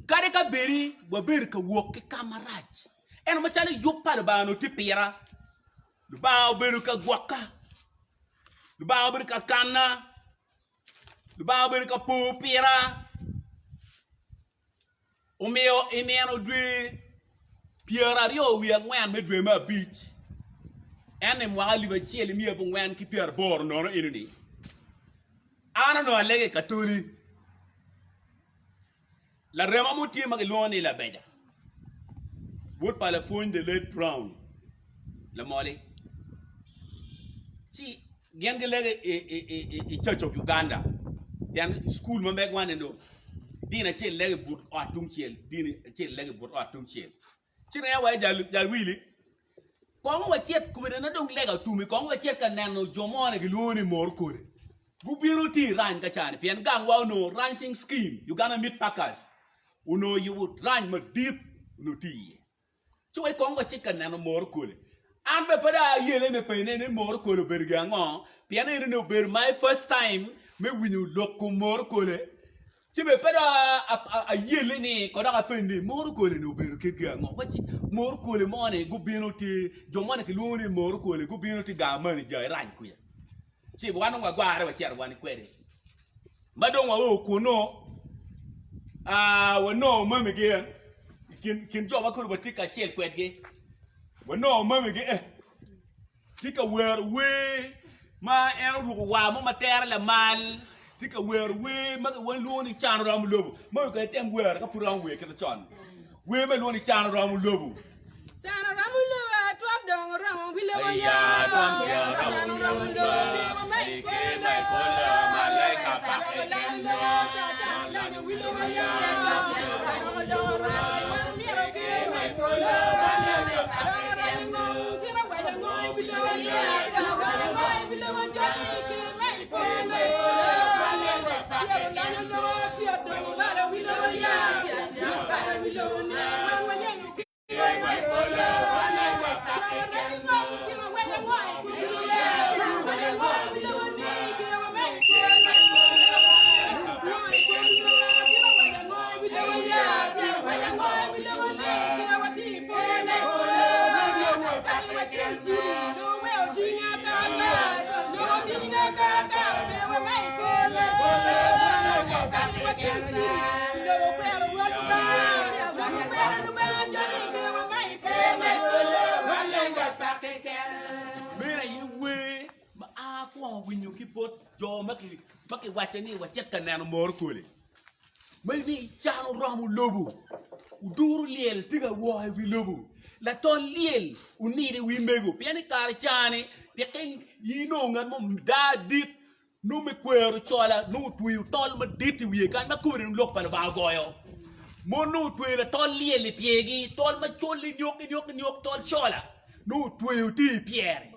kadi ka bedi wabedo ka wok ki ka marac. Ento macalo yub pa Lubanga onongo tye pira, Lubanga obedo ka gwoka, Lubanga obedo ka kanna, Lubanga obedo ka po pira. Omiyo i nino dwe 24 me dwe me abic, en i mwaka alip acel miya abongwen ki pyeraboro nono eno-ni, an onongo alego i Katoli. Larema mo tye ma kilwongo ni Labeja, wod pa lapwony the late Brown Lamoli. Ci gin gilego i Church of Uganda pien cukul ma megwa ni dong dini acel lego i but ot tungcel dini acel lego i but ot tungcel. Ci ringo wa i jal wili Kong wacit kwede na dong lega otumi, kong wacit ka neno jo mo ni gilwongo ni mor kodi. Gubino tye i rany ka cani pien gangwa onongo ranching scheme, Uganda Meat Packers, onongo yubo rany madit onongo tye iye. Ci wai kong wacit ka neno mor kodi. An bene pe dong ayele me penye ni mor kodi obedo gin ango pien eno ni obedo my first time me winyo lok kom mor kodi. Ci bene pe dong ayelle ni ko dok apeny ni moro kole-ni obedo kit gin ango? Wacci moro kole mo-ni gubino tye jo mo-ni kilwongo ni moro kole gubino tye gang manija i rany kuca. Ci wan dong wagware wacito wa ni kwede. Ma dong wao kunnu wanongo mamigi i kin jo ma kodi watye kacel kwedgi wanongo mamigi eh. Tye ka wero wer ma en oruko war mo ma tere lamal tye ka wero wer ma kilwongo ni can oromo lobo ma myero kong item wero ka pud iromo wer kit macon wer ma kilwongo ni can oromo lobo. Can oromo lobo atwom dong oromo wi lobo ya Can oromo lobo piro ma i polo malaika pake kendo Can wi lobo ya Can dong oromo wan myero ker ma i polo malaika pake kendo Meno aye wer ma akwongo winyo ki bot jo ma kiwacca ni wacit ka neno moro kole. Magi ni can oromo lobo, oduro lyel tye ka wok i wi lobo, latol lyel onido i wi mego pien i kare ca-ni teke in inongo ngat mo daa dit nongo me kwero cola nongo otweyo tol madit i wiye kany ma kome dong lok pa Lubanga ogoyo mon nongo otweyo latol lyel i pyergi tol macol ninyok ninyok ninyok tol cola nongo otweyo tye i pyere.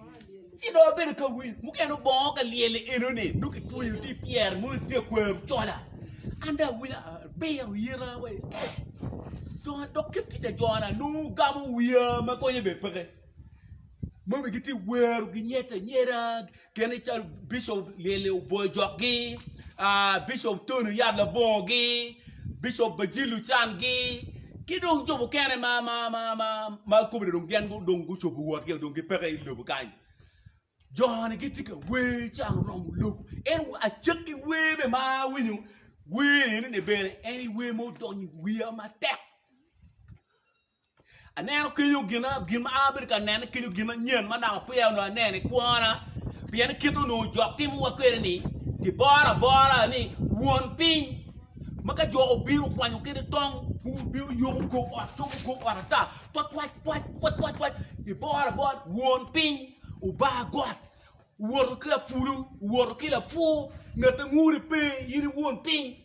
Ci dong abedo ka winyo mukene obongo ka lyel enoni nongo kitweyo tye i pyere mono tye ka kwero cola an dong awinyo abiro yita wa jo dok kit tic ajona nongo ogamo wiya ma konye bene peke moni gitye wero ginyete anyeta kene calo bicop lyel oboyo jokgi bicop Tony Oyat Labongogi bicop Bajil Lucangi ki dong jo mukene ma kobedi dong gin dong gucobo wotgi dong gipeke i lobo kany joni gitye ka wer calo oromo lobo en acakki wer bene ma awinyo wer enoni bene en aye wer ma odonyo i wiya matek. Aneno kenyo gin ma abedo ka nene kenyo gin manyen ma naka peya onongo aneno i kwona pien kit onongo jok timowa kwede-ni kiboro abora ni won piny ma ka jok obino okwanyo kede tong obino oyubo kor ot cobo kor ot ata twatwac twac twac twac kiboro abora won piny obar got owoto ki lapulu owoto ki lapur ngat ma nguri pe in i won piny.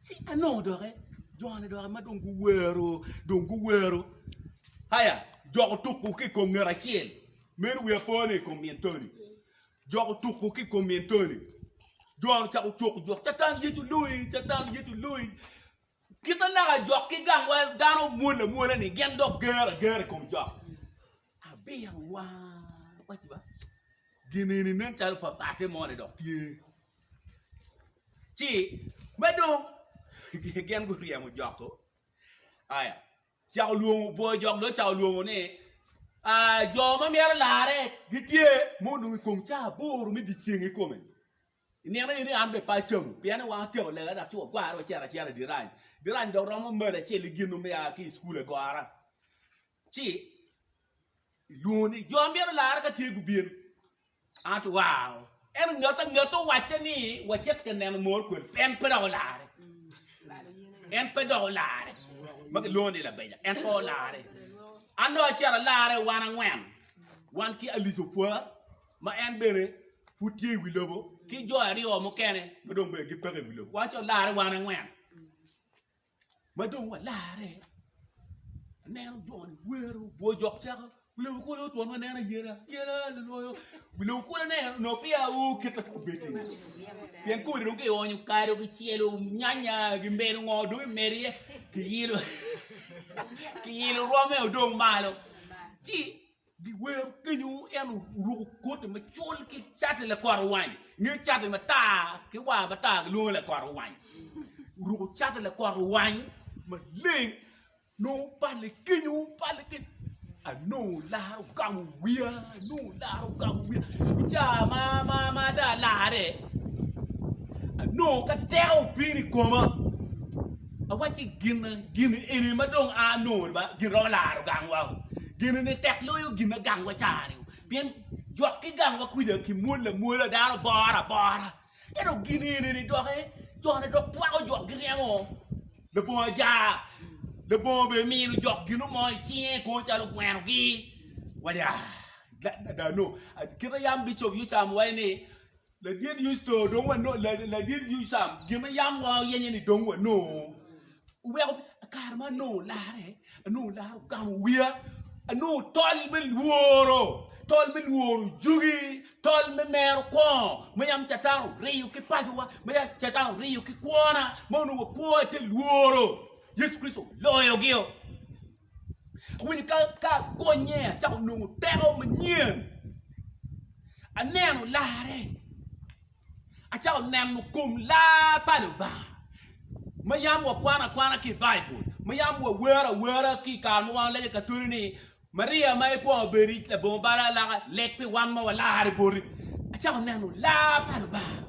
Ci anongo doki joni doki ma dong guwero dong guwero aya jok otuko ki i kom ngat acel meno wiya po ni i kom min Tony jok otuko ki i kom min Tony jo ocako coko jok catan Yecu loyi catan Yecu loyi kite naka jok ki gangwa dano mwol amwola ni gin dok ger agera i kom jok abiro wa waci ba gin eni nen calo pa bate moni dok tye. Ci ma dong gin guryemo jok-ku, aya. Cako lwongo bwor jok dong ocako lwongo ni, Jo ma myero larre gitye ma onongo i kom caa aboro me dyeceng kikome. I nino eni an bene pe acamo pien ni wan watyeko lega dok ci wagware wacito acita i dye rany. Dye rany dok romo mail acel ki gin me a ki i cukul agora. Ci ilwongo ni jo ma myero larre ka tye gubin. An awaco wow! Ento ngat ngat owacce ni wacit ka neno mor kwel en pe dok olare. En pe dok olare ma kilwongo ni labeja en pe olare. An dong acito alare wan angwen wan ki Alice Opwa ma en bene pud tye i wi lobo ki jo aryo mukene ma dong bene gipeke i wi lobo. Wan ci walare wan angwen ma dong walare aneno jo-ni wero bwo jok cako wi lobo kulu otwon waneno ayela ayela lulwoyo wi lobo kulu aneno onongo peya ao kit ma obedi-ni pien kodi dong kionyo kado kicelo nyanya gimedo ngo dong imedo iye kiyilo kiyilo rwomme odong malo ci Giwero kenyo en oruko koti macol ki cati lakor owany nge cati matar ki war matar gilwongo lakor owany oruko cati lakor owany maleng nongo opale kenyo opale kenyo anongo laro ogamo wiya anongo laro ogamo wiya i caa ma ma dong alare anongo ka teko obino i koma awacci gin gin eni ma dong a anongo-ni ba gin romo laro gangwa Gin-ni tek loyo gin ma gangwa ca-ni, pien jok ki gangwa kuca kimwol amwola, dano boro abora. Ento gin eni-ni doki jone dok twako jok giryemo labongo ajar, labongo bene mino jok gino mo i cinge kono calo gwenogi. Waco aa ada nongo kite yam Bicop Yucam waco ni Ladit Yucito dong wanongo, ladit Yucam gin ma yam wayenyo ni dong wanongo. Oweko kare ma anongo larre, anongo larre ogamo wiya, anongo tol me lworo, tol me lworo jogi, tol me mero kongo ma yam Catan oriyo ki pacowa, ma yam Catan oriyo ki kwona, ma onongo wakwo i te lworo. Yecu Kricito oloyogio. Awinyo ka agonye acako nongo teko manyen, aneno larre, acako neno kom lar pa Lubanga ma yam wakwano akwana ki i Baibul, ma yam wawero awera ki i kare ma wan waleco i Katoli ni Maria ma ikwongo bedo labongo bal alaka, leg pi wan ma walarri boti. Acako neno lar pa Lubanga,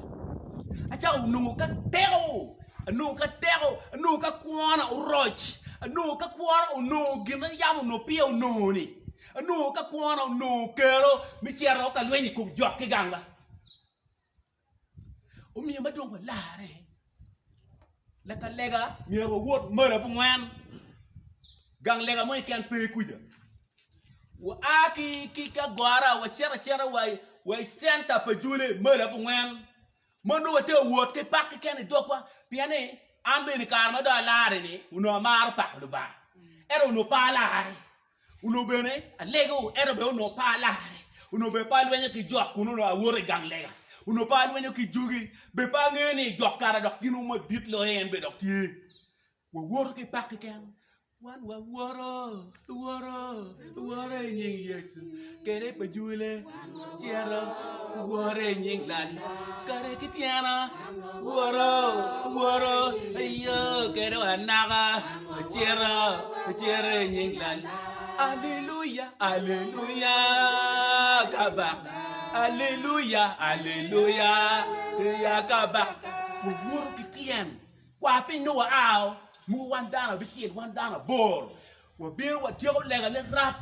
acako nongo ka teko Anongo ka teko, anongo ka kwona oroc, anongo ka kwona onongo gin ma yam onongo peya onongo-ni, anongo ka kwona onongo kero me cito ka lweny i kom jok ki gangwa. Omiyo ma dong walarre, lakalega myero wawot malo abongwen, gang lega mo keken pe kuca. Waa ki ki agora wacito acita wa i centa pa Jule malo abongwen. Ma nongo watye ka wot ki pak keken i dogwa, pien ni an bene i kare ma dong alarre-ni onongo amaro pako Lubanga, ento onongo pe alarre. Onongo bene alego, ento bene onongo pe alarre. Onongo bene pe alwenyo ki jok kun onongo awoto i gang lega. Onongo pe alwenyo ki jogi, bene pe angeyo ni jok kara dok gin mo madit loyo en bene dok tye. Wawoto ki pak keken, wan wawoto, woro, woro i nying Yecu, kede pa jule cito, woro i nying lal, kade ki tyena, woro, woro, iyo, kede wa naka, cito, cito i nying lal. Aleluya, aleluya, kabaka, aleluya, aleluya, ya kabaka. Wawoto ki tyen. Kwa piny nongo waa o, mogo wan dano abicel, wan dano aboro, wabino watyeko legane rap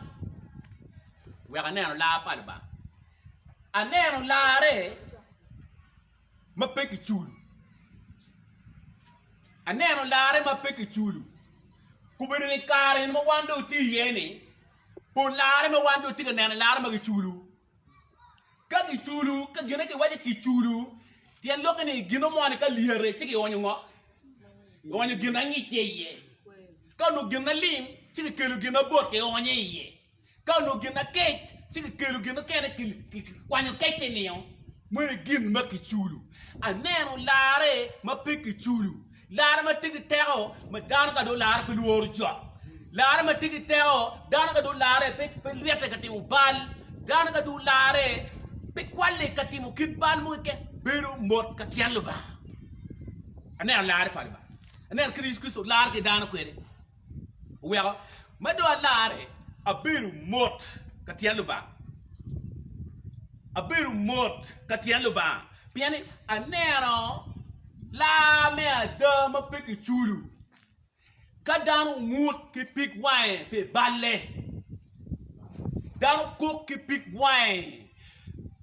wek aneno lar pa Lubanga. Aneno larre ma pe kiculo, aneno larre ma pe kiculo. Kobedo ni kare ma wan dong watye iye-ni, pol larre ma wan dong watye ka neno larre ma kiculo. Ka kiculu, ka gine kiwaco kiculu, tyen lokke ni gino moni ka lyete ci kionyo ngo? Kionyo gin angicce iye. Ka onongo gin alim ci kikelo gin abot kionyo iye. Ka onongo gin akec ci kikelo gin mukene kikwanyo kecce nio. Meno gin ma kiculu. Aneno larre ma pe kiculu. Larre ma tye ki teko ma dano ka dong olare pe lworo jok. Larre ma tye ki teko dano ka dong olare pe lwite ka timo bal. Dano ka dong olare pe kwalle ka timo kit bal mo keken bedo mot ka tyen Lubanga. Aneno larre pa Lubanga. Aneno kit Yecu Kricito olaro ki dano kwede. Oweko. Ma dong alarre, abedo mot ka tyen Lubanga. Abedo mot ka tyen Lubanga, pien ni aneno lar me ada ma pe kiculo. Ka dano ongut ki pig wange pi balle, dano kok ki pig wange,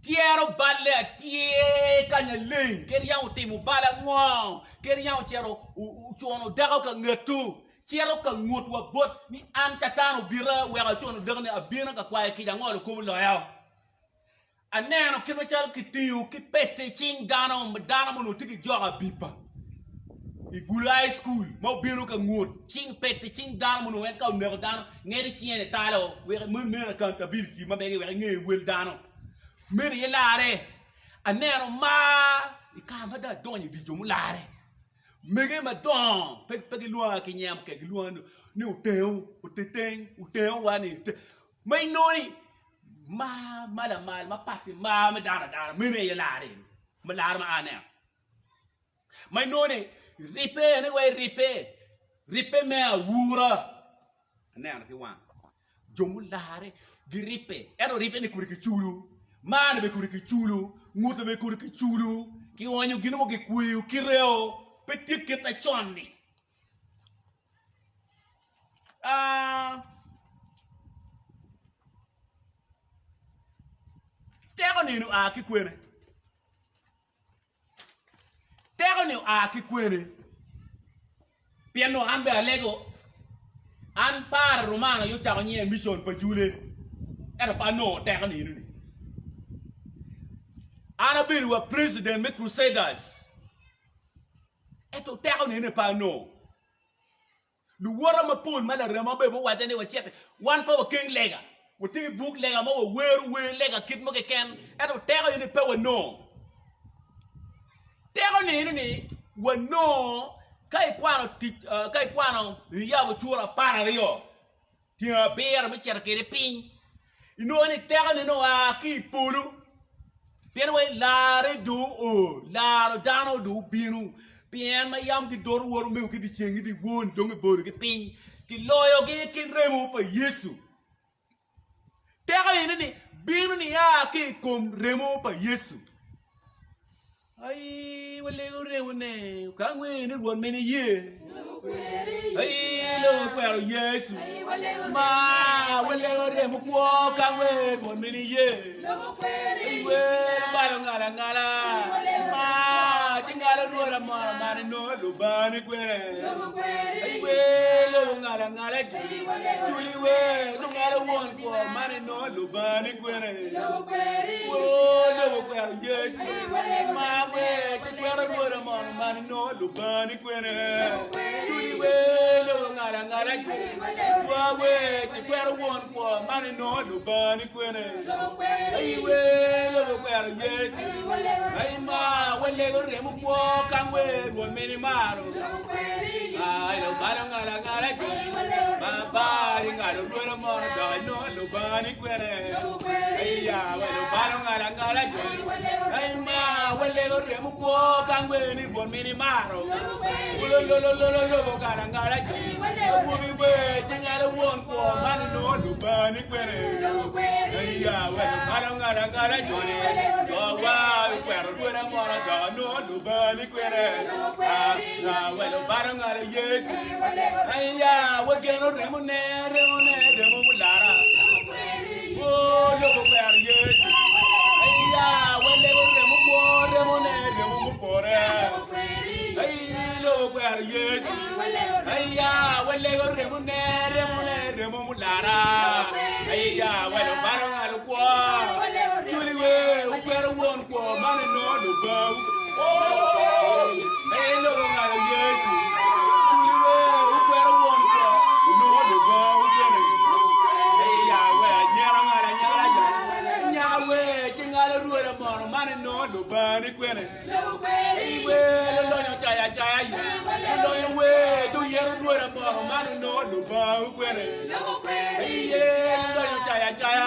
tyero balle atyer ka nyaleng, kadi yam otimo bal ango, kadi yam ocito ocuno dako ka ngetu, cito ka ngut wa bot ni an Catan obita weko acuno dako-ni abino ka kwayo kica angolo kop oloya. Aneno kit macalo kitingo ki pete i cing dano, dano ma onongo tye ki jok abiba i Gulu High School ma obino ka ngut cing pete i cing dano ma onongo en ka oneko dano ngedo cinge ni talo wek meno meno accountability ma mege wek inge wel dano meno aye larre. Aneno mar i kare ma dong adonyo i dye jo mularre mege madongo pe gilwonga ki nyam keken gilwonga ni otengo oteteng otengo wa ni ma inongo ni Mar ma lamal mapat ki mar me dano adana meno aye lar eni, ma lar ma aneno. Ma inongo ni ribbe ene wai ribbe, ribbe me aura aneno ki wang. Jo mularre giribbe ento ribbe ni kodi kiculo, mar ni bene kodi kiculo, ngute bene kodi kiculo, kionyo gin mo kikweyo kiteo pe tye kit acon-ni. Teko-ni oa ki kwene? Teko-ni oa ki kwene? Pien nongo an bene alego, an pare Romano aye ocako nyinga i micon pa Jule, ento pe anongo teko-ni eno-ni. An abedo wa president me Crusaders. Ento teko nene pe anongo. Luwota mapol ma larema bene guwacca ni wacit, wan pe wakeng lega. Watye ki buk lega ma wawero wer lega kit mo keken, ento teko eni pe wanongo. Teko nene ni wanongo ka ikwano tic, ka ikwano Niyabo cura 12. Tyeng abiro me cito kwede piny, inongo ni tekone nongo oa ki i polo, pien wai larre dong oo, laro dano dong obino, pien ma yam gidoto wot omego ki dyeceng ki dyewor-ni dong gibologi piny, kiloyogi ki remo pa Yecu. Teko eni-ni bino nia ki i kom remo pa Yecu. Ai walego remone ka ngwe ni Rwot mini ye. Ai lobo kwero Yecu. Ma walego remo kwo ka ngwe Rwot mini ye. Ai wer balo ngala angala. Ma ci ngalo Rwot amoro man inongo Lubani kwene. Ai wer lobo ngala angala culi wer lungalo won kwo man inongo Lubani kwene. Woo lobo kwero Yecu. Ma wer ki kwero Rwot mono man inongo Lubani kwene. Cwiny wer lobo ngala angala Twa wer ki kwero won kwo man inongo Lubani kwene. Ayi wer lobo kwero Yecu. Ayi ma walego remo kwo kang wer Rwot mini maro. Ai lubalo ngala angala Ma bari ngalo Rwot mono dok inongo Lubani kwene. Aiya wa lubalo ngala angala Ai ma walego remo kwo ka ngwe ni Rwot mini maro. Ololololo lobo ngala angala Awobi we ci ngalo won kwo man inongo Lubani kwene. Aiya wa lubalo ngala angala Jo wa okwero Rwot amora dok anongo Lubani kwene. Ah, wa lubalo ngalo Yecu. Aiya wageno remo ne remo ne remo mulara. O lobo kwero Yecu. Aiya walego remo kwo remo ne remo mupore. Ai lobo kwero Yecu. Aiya walego remo ne remo ne remo mulara. Aiya walubalo ngalo kwo. Culi we ukwero won kwo man inongo Lubanga. Ai lobo ngalo Yecu. Culi we ukwero won kwo onongo Lubanga kwene. Ai ya we anyira ngalo anyira ya. Nyaka we ci ngalo rwoda mono man inongo Lubanga ni kwene. Ai we lulonyo caya acaya ya. Lulonyo we ci oyero rwoda mono man inongo Lubanga kwene. Ai ye lulonyo caya acaya.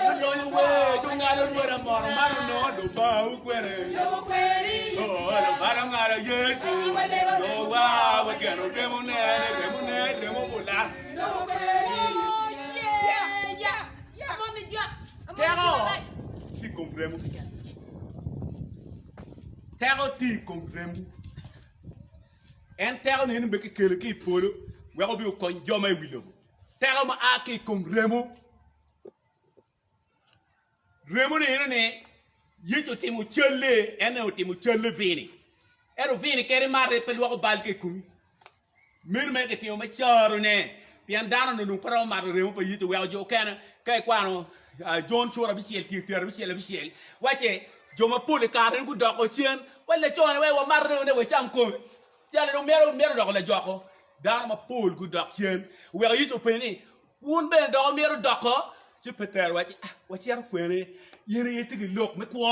Lulonyo we ci ongalo rwoda mono man onongo Lubanga kwene. Oh, Lubanga ngalo Yecu. Jowa wageno remo ne, remo ne, remo mula. remo keken. Teko tye i kom remo. En teko ni eni bene kikelo ki i polo wek obi okony jo ma i wi lobo. Teko ma a ki i kom remo. Remo ni eno ni Yecu otimo calle, en aye otimo calle vini. Ento vini kadi imate pe lwoko bal ki i komi. Meno mere kitimo me carone, pien dano onongo dong pe romo mato remo pa Yecu weko jo okene. Ka ikwano Jon cura abicel tyeng pyerabicel abicel, wacce jo mapol i kare-ni gudoko cen, waci laco-ni wek wamat remone wacam kome. Jali dong myero myero odoko lajoko. Dano mapol gudok cen. Oweko Yecu openyo ni, Wun bene dok wumito doko? Ci Petero owacci, Ah, wacito kwene? In aye itye ki lok me kwo.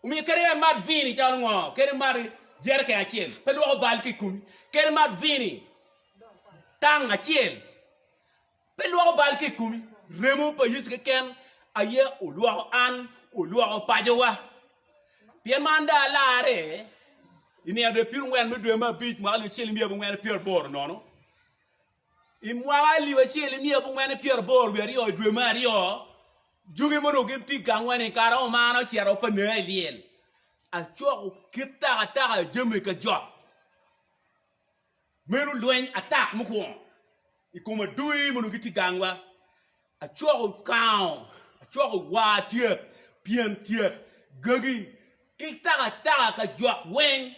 Omiyo kadi imat vini calo ngo, kadi imat jereken acel, pe lwoko bal ki i komi. Kadi imat vini tang acel, pe lwoko bal ki i komi. Remo pa Yecu keken aye olwoko an, olwoko pacowa. Pien ma an dong alarre i nino dwe pyerangwen me dwe me abic mwaka alip acel miya abongwen ki pyeraboro nono, i mwaka alip acel miya abongwen ki pyeraboro wiye aryo i dwe me aryo, Jogi ma onongo gitye i gangwa-ni i kare ma omara ocito pa nera i lyel, acoko kit takataka jami ka jok. Meno lweny atak mukwongo i kom adui ma onongo gitye i gangwa. Acoko kango, acoko war tyek, pyen tyek, gagi ki takataka ka jok weng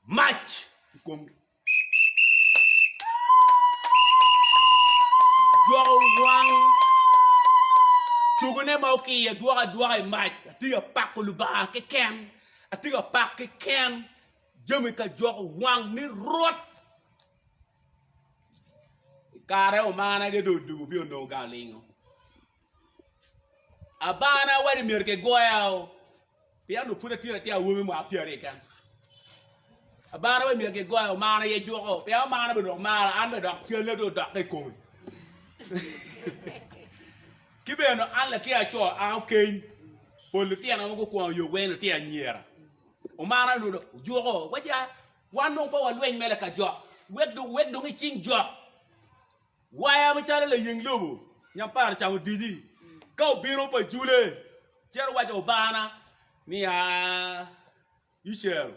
mac i komgi. Jwako wang cogone ma okiyo adwoka adwoka i mac. Atye ka pako Lubanga keken, atye ka pak keken jami ka jwako wang ni rwot. I kare omana ge dong odwogo bino onongo gang olingo. Abana wadi myero kigoya o. Pien onongo pud atye latin awobi mwaka pyeraryo keken. Abana bene myero kigoya, omaro aye juko, pien omaro bene dok mara, an bene dok calle dong odokke i kome. Ki bene onongo an latin aco, an okeny, pol lutino ma gukwongo yo weng lutino anyira. Omara onongo dong ojuko, waci wan dong pe walweny mere ka jok, wek dong wek dong icing jok. Waya macalo layeng lobo, nyampara camo dici. Ka obino pa jule, cito waco obana ni, Aa, Yuceru,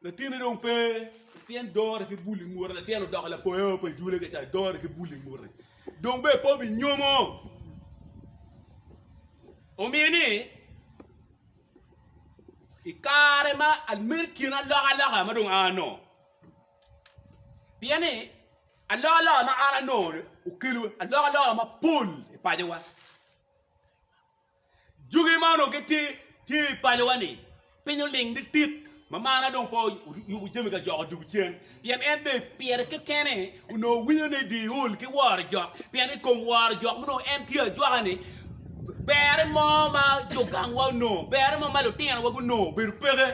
latinni dong pe, latin dore ki bul i ngute, latin odoko lapoyo pa jule ka dore ki bul i ngute, dong bene pe obinyomo. Omiyo ni, i kare ma amito kin alokaloka ma dong aa nongo, pien ni Alokaloka ma an anongo-ni okelo alokaloka mapol i pacowa. Jogi ma onongo gitye tye i pacowa-ni piny oling litik ma marna dong pe oyubo jami ka joko odwogo cen pien en bene pire kekene onongo winyo ni dyewor ki woro jok pien i kom woro jok ma onongo en tye ajwaka-ni berre mo ma jo gangwa onongo berre mo ma lutinowa gunongo obedo peke.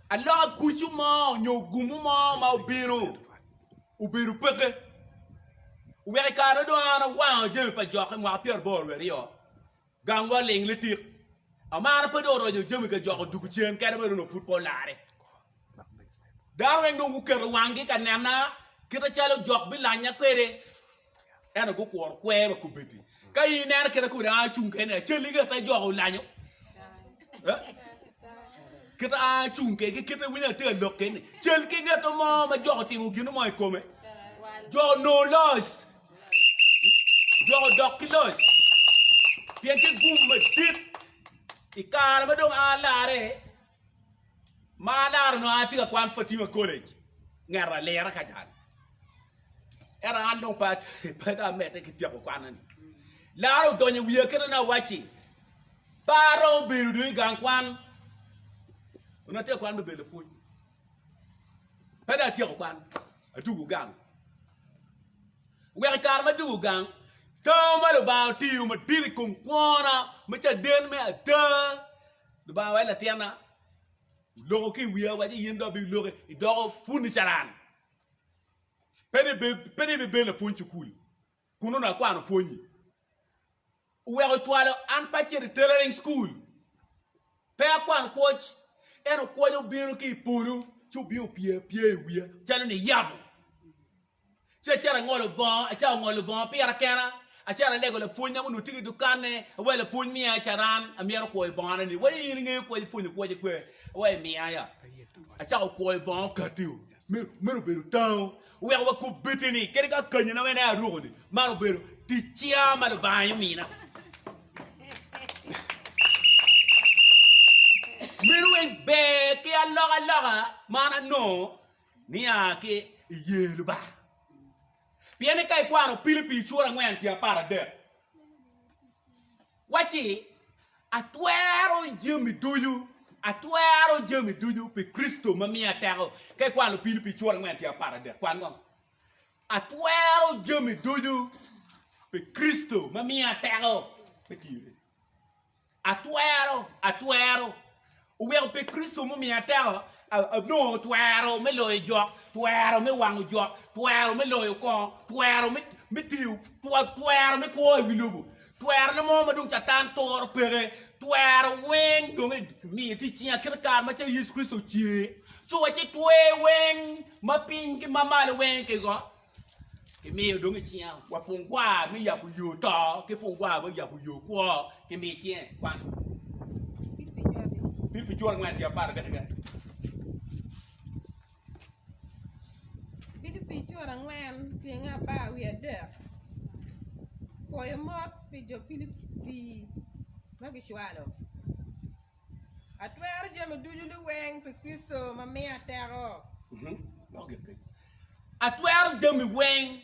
Aloka kucu mo nyo gumo mo ma obino obedo peke. Oweko i kare dong an awango jami pa jok i mwaka pyeraboro wiye aryo, gangwa oling litik. Amara pe dong oroco jami ka jok odwogo cen kadi bed onongo pud pe olare. Dano weng dong guketo wanggi ka nena kite calo jok bilanya kwede ento gukuro kwer wa kobeddi. Ka in ineno kite kobeddi an acung kene acelli ki ate jok olanyo. Kite an acung kede ki kite winyo atye ka lok kede ni cel ki ngat mo ma jok otimo gin mo i kome. Jok onongo loc. Jok odok ki loc. Pien ki gum madit i kare ma dong an alare Ma alaro onongo atye ka kwan Fatima College nget alira ka jal. Ento an dong pe pe dong amedde ki tyeko kwanna-ni. Laro odonyo i wiya kite ni awacci, pe aromo bedo dong i gang kwan. Onongo atye ka kwan me bedo lapwony. Pe dong atyeko kwan, adwogo gang. Wek i kare ma adwogo gang, tam ma Lubanga otiyo madit i kom kwona me caden me ada, Lubanga waco latinna, oloko ki i wiya waco in dong ibiloki idoko puni caran pe dong ibibedo lapwony cukul kun onongo akwano pwonyi oweko ocwalo an pe acito i tailoring school pe akwano kwoc ento kwoc obino ki i polo ci obino opye apyeya i wiya calo niyabo. Ci acito angolo bongo, acako ngolo bongo pira kena. Acito alego lapwonyna ma onongo tye ki dukanne, awaco lapwony miya caran, amyero kwoyo bongona ni. Waco in ingeyo kwoc, ipwonyo kwoc kwe? Awaco miya ya. Acako kwoyo bongo okatti-o. Meno obedo tango. Oweko wa kombeddi-ni, kadi ka kanyina ma en aye aruko-ni, man obedo tic cinga ma Lubanga aye omina. Meno weng ber ki alokaloka ma an anongo nia ki i ye Lubanga. Pien ni ka ikwano Pilipi cura angwen tyen 13, wacci, Atwero jami ducu, atwero jami ducu pi Kricito ma miya teko. Ka ikwano Pilipi cura angwen tyen 13, kwan kong. Atwero jami ducu pi Kricito ma miya teko me tiyone. Atwero, atwero. Oweko pi Kricito mumiya teko, anongo twero me loyo jok, twero me wango jok, twero me loyo kongo, twero me tiyo, twero me kwo i wi lobo, twerone mo ma dong Catan turo peke, twero weng dong imiyo tye i cinga kit kare macalo Yecu Kricito ocer, ci owacci twer weng ma piny ki ma malo weng kigo. Kimiyo dong i cinga wa pungwar me yabo yo to ki pungwar me yabo yo kwo kimiyo i cinge. Kwan. Pilipi cura angwen tye 13 keken. Pilipi cura angwen tyeng apar wiye adek Pwoyo mot pi jo Pilipi ma gicwalo. Atwero jami ducu liweng pi Kricito ma miya teko. Atwero jami weng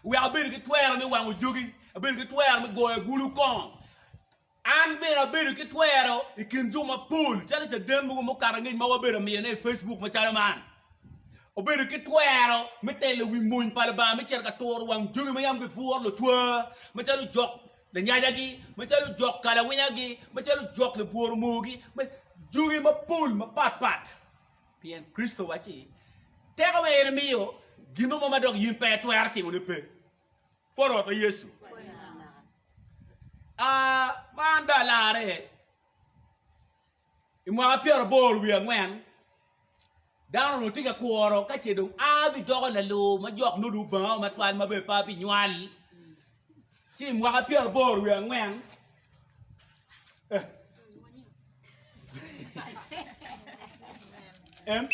wek abed ki twero me wango jogi, abedo ki twero me goyo agulu kongo. An bene abedo ki twero i kin jo mapol calo caden mogo mukato angec ma wabedo amiyone i Facebook macalo man. Obedo ki twero me telo wi mony pa Lubanga me cito ka turo wang jogi ma yam gibwuro lutwa macalo jok Lanyacagi, macalo jok kalawinyagi, macalo jok libworo moogi, jogi mapol mapatpat. Pien Kricito wacci, Teko ma en emiyo, gin mo ma dok in pe itwero timone pe. Pwod Rwot pa Yecu. Ah, ma an dong alarre i mwaka pyeraboro wiye angwen, dano onongo tye ka kuro ka ce dong abidoko lalur ma jok nongo dong obanga matwal ma bene pe abinywal. Ci i mwaka pyeraboro wiye angwen, eh, en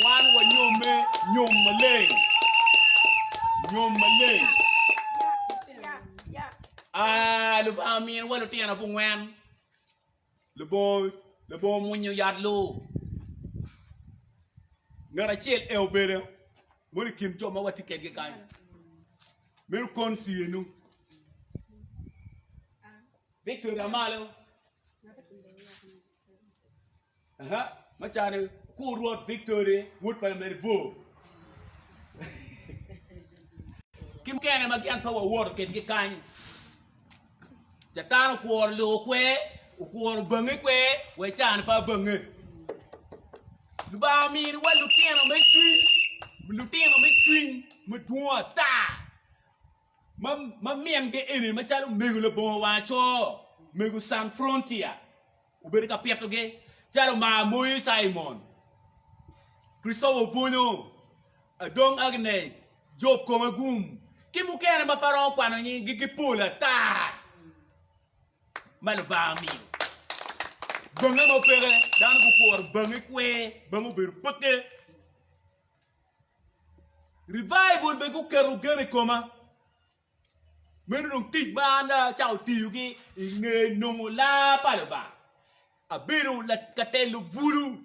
wan wanyomme nyom maleng, nyom maleng. Ah, Lubanga ominiwa lutino abongwen. Labongo labongo mwinyo yat lur. Ngat acel en obedo mono i kin jo ma watye kwedgi kany. Meno Konsi enu. Victory a malo. Aha, macalo kur Rwot Victory wod pa lameri bor. Ki mukene ma gin pe wawoto kedgi kany. Catan okworo loo kwer, okworo bange kwer, wek cane pe abange. Lubanga ominiwa lutino me cwiny, lutino me cwiny madwong ata ma ma mingi eni macalo mego labongo wang aco, mego San Frontier. Obedo ka pitogi calo mar Moi Cimon, Christopher Obonyo, Adong Agnes, Job Komagum, ki mukene ma pe aromo kwano nyinggi gipol ata ma Lubanga omiyo. Bange ma peke, dano gukworo bange kwer, bange obedo peke. Revival bene guketo gen i koma. Meno dong tic ma an acako tiyogi i nge nongo lar pa Lubanga. Abedo ka telo bulu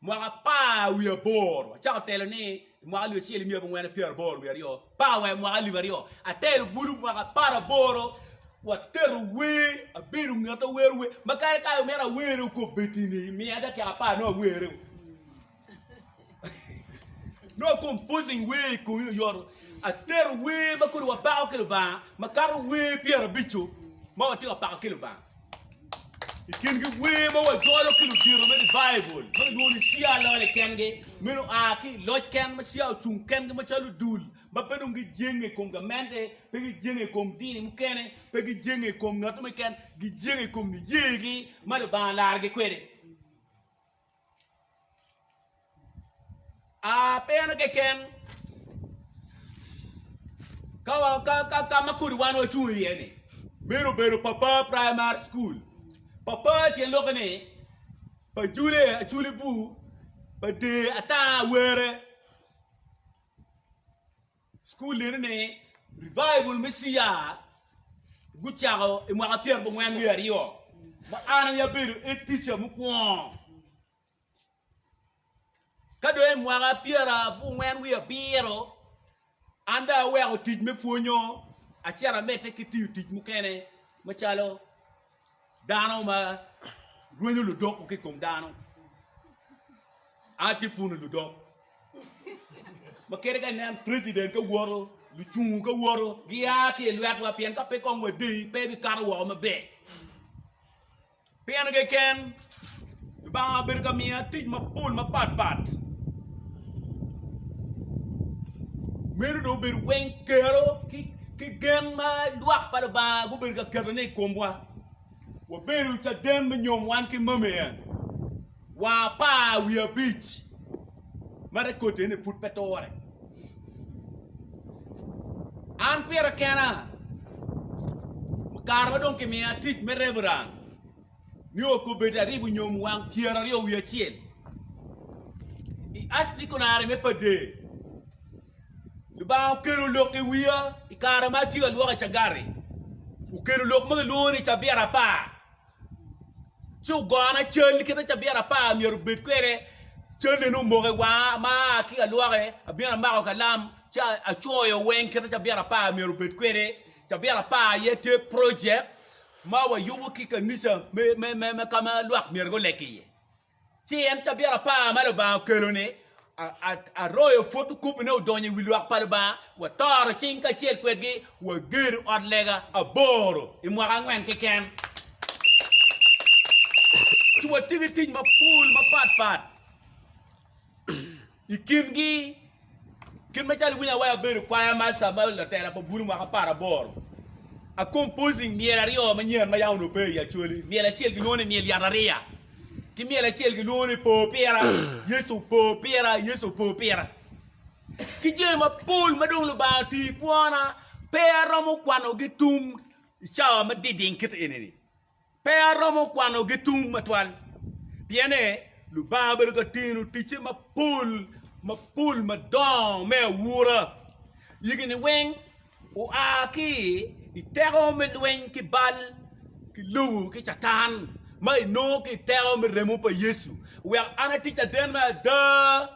mwaka apar wiye aboro. Acako telo ni i mwaka alip acel miya abongwen pyeraboro wiye aryo pa wa i mwaka alip aryo. Atelo bulu mwaka apar aboro wateto wer, abedo ngat ma wero wer ma kadi ka omyero awer okobeddi-ni miya dakika apar nongo awere. Nongo composing wer i komi oyot. Atero wer ma kodi wapako ki Lubanga makato wer pyerabico ma watye ka pako ki Lubanga. I kingi wer ma wajolo ki ludito me revival ma kilwongo ni cia lole kengi, meno oa ki i loc ken ma cia ocung kengi macalo dul ma pe dong gijenge i kom gamente, pe gijenge i kom dini mukene, pe gijenge i kom ngat mo keken, gijenge i kom niyegi ma Lubanga olarogi kwede. A Pe en keken. Ka ma kodi wan wacung iye ni meno obedo Papa Primary School. Papa tyen lokke ni pa jule aculi bur pa dee ata were. Cukul eno ni Revival me CR gucako i mwaka pyerabongwen wiye aryo ma an aye abedo head teacher mukwongo. Ka dong i mwaka pyerabongwen wiye abiro an dong aweko tic me pwonyo acito amedde ki tiyo tic mukene macalo dano ma rwenyo ludoko ki i kom dano. An atye pwonyo ludok. Ma kadi ka inen president ka woto, lucungu ka woto, gia ki i lwetwa pien ka pe kong wadeyi pe bikato woko maber. Pien keken Lubanga obedo ka miya tic mapol mapat pat. Meno dong obedo weng kero ki gen ma lwak pa Lubanga gubedo ka ketone i komwa. Wabedo caden me nyom wan ki mami en wa 15 ma rekod eni pud pe ture. An pira kena kare ma dong kimiya tic me reverend nio kobedo aribo nyom wang 21 i Archdeaconry me Pader. Lubanga okelo lok i wiya i kare ma atye ka lwoko i cagari. Okelo lok ma kilwongo ni cabit apar. Ci ogona cal kit ma cabit apar myero obed kwede. Cal eni omoko i wanga ma aa ki ka lwoke, abino amako kalam ci acoyo weng kit ma cabit apar myero obed kwede. Cabit apar aye tye project ma wayubo ki kanica me ka ma lwak myero guleg iye. Ci en cabit apar ma Lubanga okelo-ni, aroyo pwotokopine odonyo i wi lwak pa Lubanga, watoro cing kacel kwedgi, wagedo ot lega aboro i mwaka angwen keken. Ci watye ki tic mapol mapatpat. I kingi, kit macalo iwinyo awaci abedo choir master ma latela pa bulu mwaka aparaboro, a composing myel aryo manyen ma yam onongo pe i Acholi. Myel acel kilwongo ni myel yat ariya ki myel acel kilwongo ni po pira, Yecu po pira, Yecu po pira. Ki jami mapol ma dong Lubanga otiyo i kwona pe aromo kwanogi tum i cawa ma diding kit eni-ni. Pe aromo kwanogi tung matwal, pien Lubanga obedo ka tino ticce mapol, mapol madongo me aura. Yigi-ni weng oa ki i teko me lweny ki bal, ki lobo, ki Catan, ma inongo ki i teko me remo pa Yecu. Wek an ati caden me ada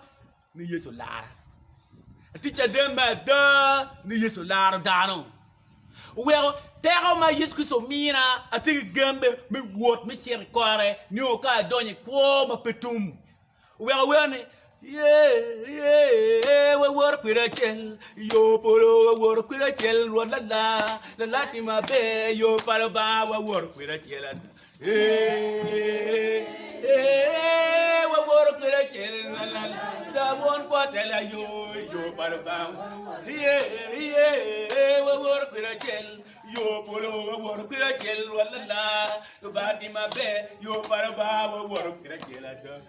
ni Yecu olara. Atye caden me ada ni Yecu olaro dano. Oweko teko ma Yecu Kricito omina, atye ki gen me wot me cito i kore nio ka adonyo i kwo ma pe tum. Oweko awero ni, Ye, ye, waworo kwede acel, yo polo waworo kwede acel, Rwot lala, lala timo maber, yo pa Lubanga waworo kwede acel. Waworo kwede acel won kwo tela yo yo pa Lubanga waworo kwede acel yo polo waworo kwede acel lala Lubanga tye maber yo pa Lubanga waworo kwede acel ada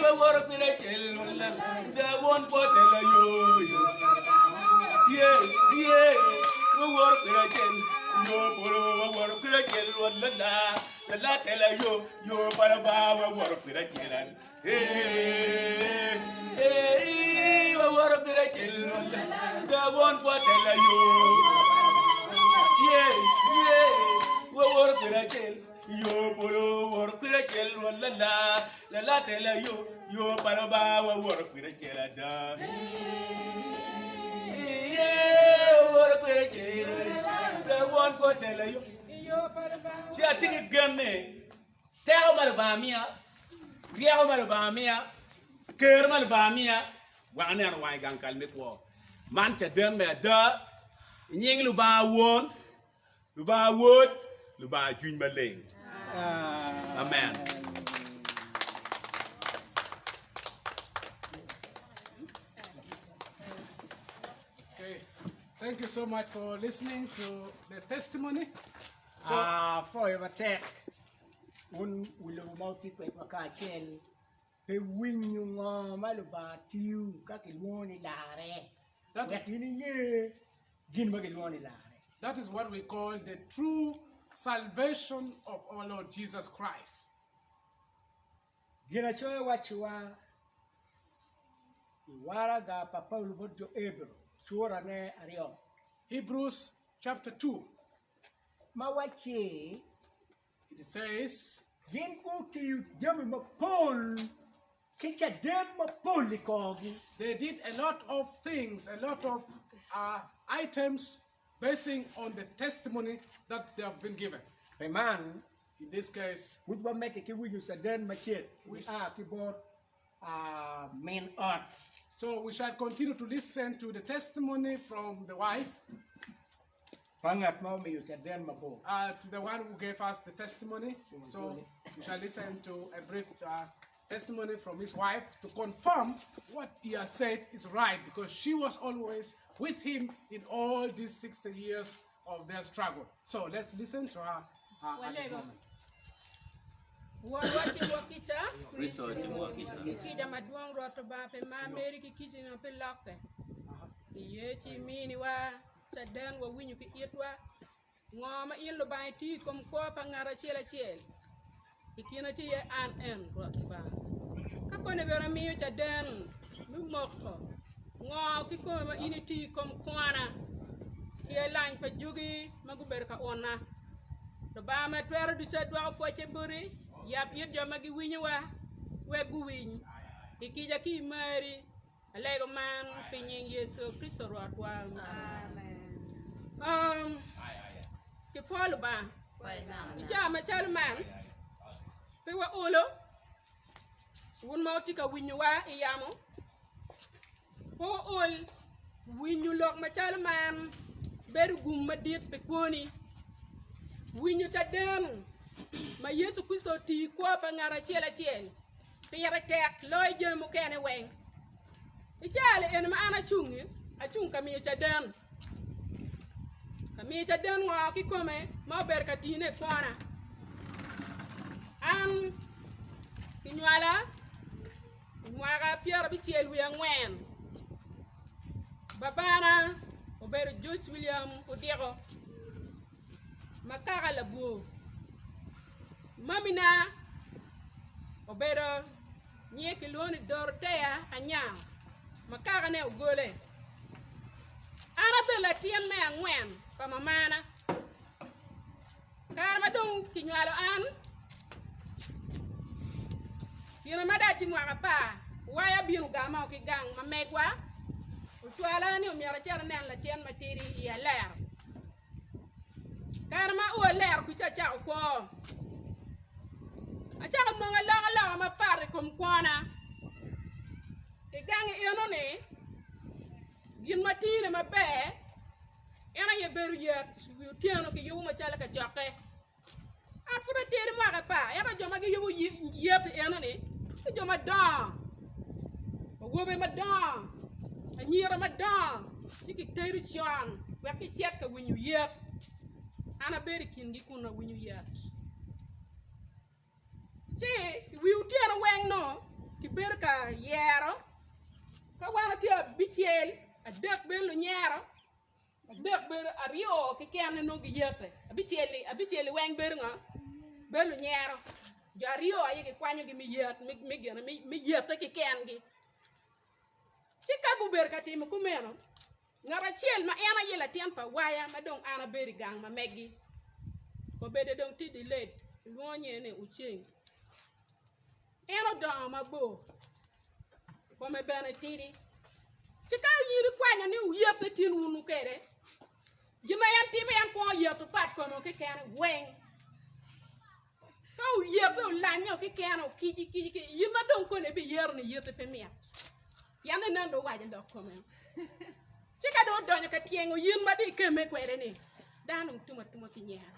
waworo kwede acel won kwo tela yo waworo kwede acel yo polo waworo kwede acel lala lala tela yo yo pa Lubanga waworo kwede acel waworo kwede acel won kwo tela yo waworo kwede acel Yo polo woro kwede acel Rwot lala, lala tela yo, yo pa Lubanga waworo kwede acel ada. Iye waworo kwede acel, lawon kwo tela yo. Ci atye ki gen ni teko ma Lubanga miya, ryeko ma Lubanga miya, ker ma Lubanga miya, wek aneno wang i gang kal me kwo. Man caden me ada i nying Lubanga Won. Lubanga Wod, Lubanga Cwiny Maleng. Amen. Okay. Thank you so much for listening to the testimony. So, Ah, pwoyo matek wun wi lobo ma wutye kwedwa kacel. Pi winyo ngo ma Lubanga tiyo ka kilwongo ni larre, wek in inge gin ma gilwongo ni larre. That is what we call the true salvation of our Lord Jesus Christ. Ginacoya wacciwa i waraga pa Paulo bot jo Ebru, curane aryo. Hebrews chapter 2. Ma wacci. It says. Gin gutiyo jami mapol ki caden mapol i korgi. They did a lot of things, a lot of uh, items basing on the testimony that they have been given. Pi man, In this case, pud wamedde ki winyo caden macek nia ki bot uh, min ot. So we shall continue to listen to the testimony from the wife. Pa ngat ma omiyo caden mabor. Uh, to the one who gave us the testimony. So we shall listen to a brief uh, testimony from his wife to confirm what he has said is right because she was always with him in all these 60 years of their struggle. So let's listen to her uh, at this Walego. moment. Wonwa timwa kica. Kristo timwa kica. Ki kica madwong Rwot Lubanga pi mar meri ki kicani ma pe lokke. Iye ci iminiwa caden wawinyo ki itwa ngo ma in Lubanga itiyo i kom kwo pa ngat acel acel. I kine tye iye an en Rwot Lubanga. Ka koni bene amiyo caden me moko ngo kikome ma in itiyo i kom kwona ki alany pa jogi ma gubedo ka una. Lubanga ma twero ducu adwoko pwocce boti, yab it jo ma giwinyowa wek guwiny. I kica ki i mari, alego man pi nying Yecu Kricito Rwotwa. Um, kipwo Lubanga. I caa macalo man, pe waolo, wun ma wutye ka winyowa i yamo, pe wuol winyo lok macalo man bedo gum madit pi kwoni. Winyo caden ma Yecu Kricito otiyo i kwo pa ngat acel acel pire tek loyo jami mukene weng. I caa-li eni ma an acung-ngi, acung ka miyo caden. Ka miyo caden ngo kikome ma obedo ka tine i kwona. An kinywala i mwaka pyerabicel wiye angwen. Babana obedo George William Odiko ma kaka labwor. Mamina obedo nyinge kilwongo ni Dorotea Anyang ma kakane Ogole. An abedo latin me angwen pa mamana. Kare ma dong kinywalo an, kine ma dong atye mwaka apar, waya obino ogama ki gang ma megwa, ocwala ni omyero acit anen latin matidi i alero. Kare ma ao alero kuca acako kwo, acako nongo alokaloka mapat i kom kwona. I gangi enoni, gin ma tine maber En aye bedo yet wi otyeno kiyubo macalo kacokke. An pud atidi mwaka apar ento jo ma giyubo yet enoni tye jo madongo, awobe madongo, anyira madongo ci kitedo con wek gicit ka winyo yet. An abedo i kingi kun awinyo yet. Ci i wi otyeno weng nongo kibedo ka yero ka wan watye abicel adek bedo lunyero adek bedo aryo keken nongo giyete abicel-li abicel-li weng bedo ngo bedo lunyero jo aryo aye kikwanyogi me yet me gine me yete kekengi ci ka gubedo ka timo kumeno Ngat acel ma en aye latin pa waya ma dong an abedo i gang ma megi, obedo dong tye delayed, kilwongo nyinge ni Oceng. En odongo mabor, kome bene tidi. Ci ka in ikwanyo ni wuyete tin wunu kwede, gin ma en timo en kwongo yeto pat kome kekene weng. Ka oyete olanye kekene okici kici, in ma dong koni ibiyero ni yete pe mit. Pien inen dong owaco lok kome. Ci ka dong odonyo ka tyengo yin ma dong ikemme kwede-ni, dano dong tum atuma ki nyero.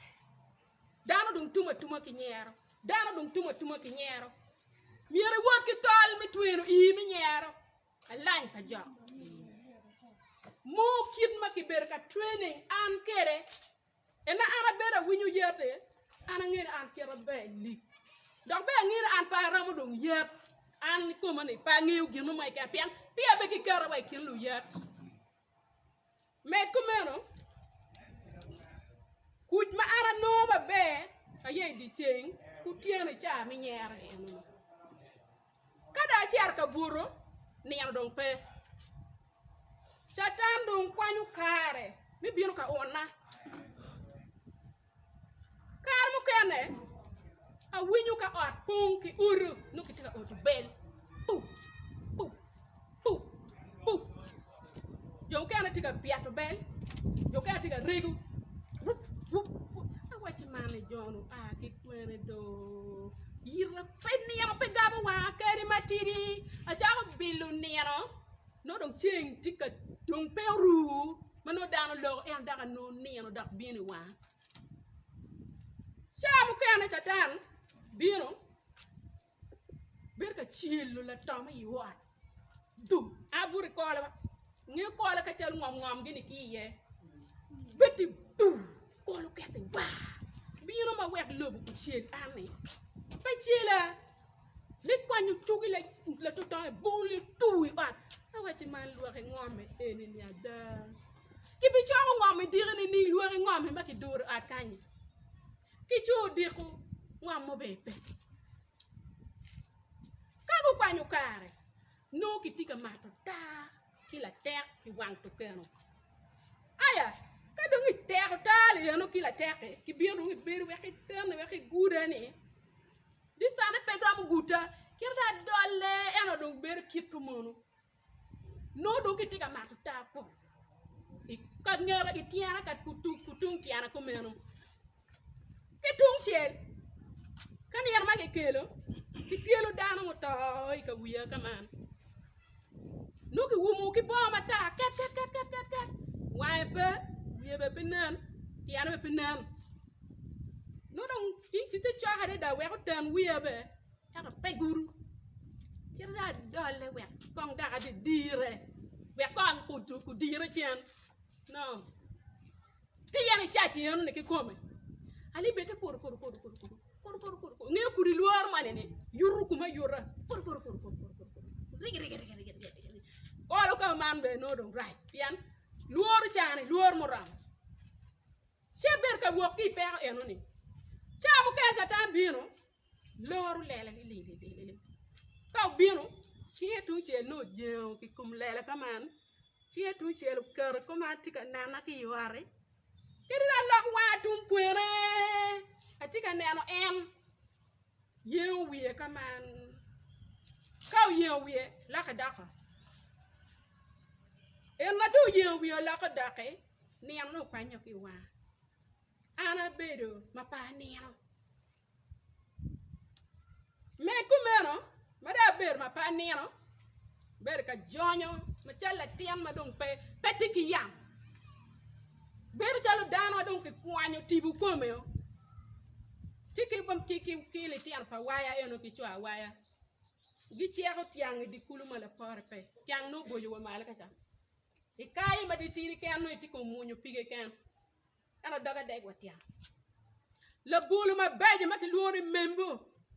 Dano dong tum atuma ki nyero. Dano dong tum atuma ki nyero. Myero iwot ki tol me tweno ii me nyero. Alany pa jok. Mo kit ma kibedo ka training an kwede Ento an abedo awinyo yet-te, an angeyo ni an kita ber lik, dok bene angeyo ni an pe aromo dong yet. An koma ni pe angeyo gin mo keken pien peya bene giketa wa i kin luyet. Med kumeno, kuc ma an anongo maber aye i dyeceng ki otyeno i caa me nyero eno-ni. Ka dong acito ka buto, nino dong pe. Catan dong kwanyo kare me bino ka una. Kare mukene awinyo ka ot pong ki odo nongo kitye ka oto bel pu pu pu pu jo mukene tye ka pyeto bel jo mukene tye ka rego wup wup wup awaci man ni jo-ni oa ki kwene do yita pe nino pe gabo wanga kadi matidi acako bilo nino nongo dong ceng tye ka dong pe oru ma nongo dano loko ento dok anongo nino dok bino i wanga. Ca mukene Catan bino bedo ka celo latom i ot dum a buto i kolo ba ngeyo kolo ka calo ngom ngom gini ki iye bedi dum kolo kete war bino ma wek lobo ocel an ni pe cela. Nikwanyo cugi latotonge bol tuu i ot. Awacci man lwaki ngom eni ni ada. Kibicoko ngom i diki ni ni lwaki ngom ma kiduro i ot kanyi. Ki co odiko ngom mo bene pe. Ka gukwanyo kare, nongo kitye ka mato taa ki latek i wang tukeno. Aya, ka dong iteko taa eno ki latek-ki, kibino dong ibedo wek itene wek igude-ni. Distane pe romo guta kit ma adolle ento dong bedo kit mono nongo dong kitye ka mato taa pol ka ngete i tyena ka tung tyena kumeno ki tung cel ka nino ma kikelo kipyelo dano muto i ka wiya ka man nongo kiumo ki bongo matar ket ket ket ket ket wange pe wiye bene pe nen tyene bene pe nen. Nongo dong inci tye cok adada wek oten wiya bene ento pe gudo kit dong adole wek kong dok adidire wek kong odire cen no tye yen icac enoni kikome ali bed tye kuru kuru kuru kuru kuru kuru kuru kuru ngeyo kudi lworo moni ni yuto kome ayuta kuru kuru kuru kuru kuru kuru rigi rigi rigi rigi rigi kolo ka man bene nongo dong rac pien lworo cani lworo muromo. Ci abedo ka wok ki i peko enoni. Ca mukene Catan bino, loro lela lililili. Ka obino, cinge tungcel nongo ojengo ki kom lela ka man, cinge tungcel oketo i koma tye ka nena ki i ot-ti. Kadi dong alok wanga tung kwene, atye ka neno en yengo wiye ka man. Ka oyengo wiye, lokke doko. En ma dong oyengo wiye olokke doki, Nino nongo okwanyo ki i wanga. An abedo ma pe anino. Med kumeno, ma dong abedo ma pe anino, abedo ka jonyo macalo latin ma dong pe pe tye ki yam. Bedo calo dano ma dong kikwanyo tipo kome-o ci ki litino pa waya eno ki co awaya giceko tyang i dye kulu ma lapore pe, tyang nongo oboco wa malo ka ca. I kayo ma titidi keken nongo itye ka mwonyo pige keken ento doge dek wa tyen. Labolo mabeco ma kilwongo ni membo,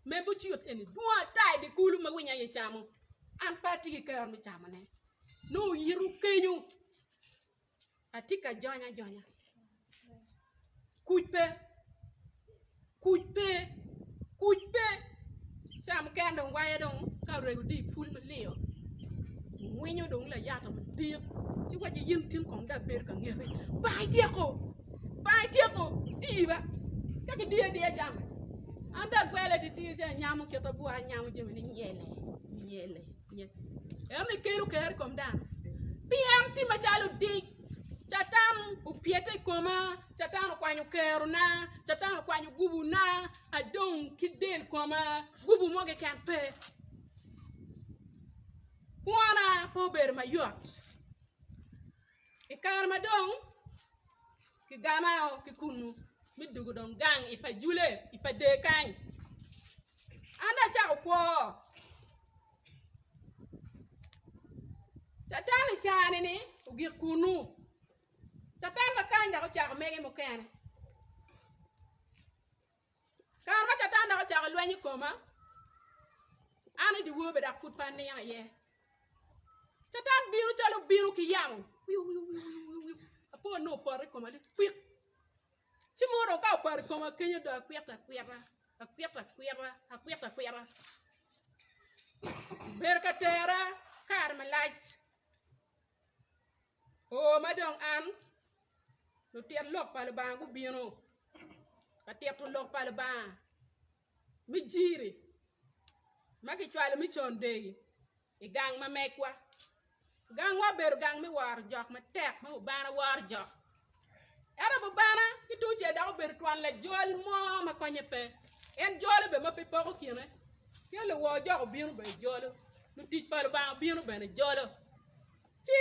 membo cut eni dwong ata i dye kulu ma winyo aye camo an pe atye ki kero me camone nongo oyito kenyo atye ka jony ajonya kuc pe kuc pe kuc pe ca mukene dong waya dong ka orego dye pul maliyo ngwinyo dong layata madit ci waci in tin kong dong abedo ka ngeti ba ityeko ba ityeko tii ba ka kidiyo adiya came an dong agwele atitidi ci anyamo kit abwa anyamo jami ni nyele nyele nyele ento ikelo ker i kom dano pien tye macalo dic Catan opyette i koma, Catan okwanyo kerona, Catan okwanyo gubuna, adong ki del koma, gubu mo keken pe. Kwona pe obedo mayot. I kare ma dong kigama ki kunnu me dugo dong gang i pa jule i pa dee kany, an dong acako kwo. Catan i caa-ni ogik kunnu. Catan ma kany dok ocako mege mukene. Kare ma Catan dok ocako lweny i koma, An i dyewor bene dok pud pe anino iye. Catan bino calo obino ki yamo, wiu wiu wiu wiu wiu, apo nongo opoto i koma ni kwik. Ci mono dong ka opoto i koma kenyo dong akwito akwita, akwito akwita, akwito akwita. Bedo ka tera kare malac. Oo ma dong an lutit lok pa Lubanga gubino ka tito lok pa Lubanga me jiri ma kicwalo me Condei i gang ma megwa. Gangwa obedo gang me woro jok matek ma Lubana woro jok. Ento Lubana ki tungcel dok obedo twon lajol mo ma konye pe. En jolo bene ma pe poko kine. Pien luwor jok obino bene jolo, lutic pa Lubanga obino bene jolo. Ci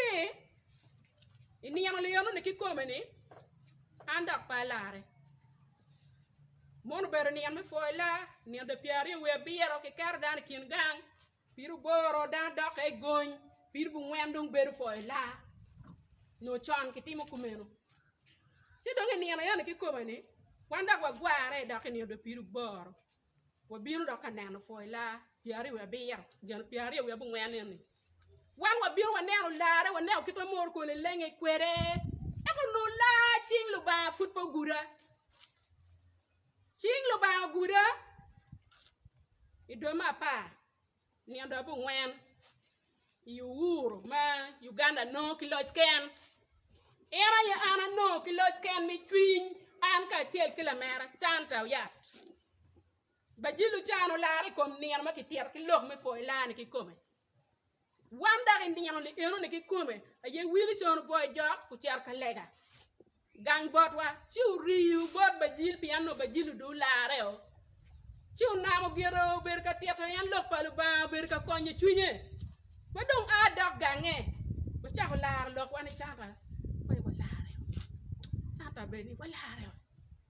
i nino lino-ni kikome-ni, an dok pe alarre. Mono obedo nino me pwoyo laa, nino dwe pyeraryo wiye abiro kiketo dano i kin gang, Piruboro dano dokke i gony, pirubungwen dong bedo pwoyo laa. Nongo con kitimo kumeno. Ci dong i nino eno kikome-ni, wan dok wagwarre dok i nino dwe piruboro. Wabino dok ka neno pwoyo laa pyeraryo wiye abiro, gin pyeraryo wiye abongwen eni. Wan wabino waneno larre, waneno kit ma mor kole lenge kwede. Ento onongo laa cing Lubanga pud pe oguda. Cing Lubanga oguda i dwe me apar nino dwe abongwen i Uhuru ma Uganda nongo ki loc ken. En aye an anongo ki loc ken me cwiny an kacel ki lamera Canta Oyat. Bajil Lucan olarre i kom nino ma kitito ki lok me pwoyo laa-ni kikome. Wan dok i nino-ni enoni kikome aye Wilson obwoyo jok ocito ka lega gang botwa ci oriyo bot Bajil pien onongo Bajil dong olarreo. Ci onamo gire obedo ka tito en lok pa Lubanga obedo ka konyo cwinye ma dong a dok gange wacako laro lokwa ni Canta wai walarreo Canta bed ni walarreo.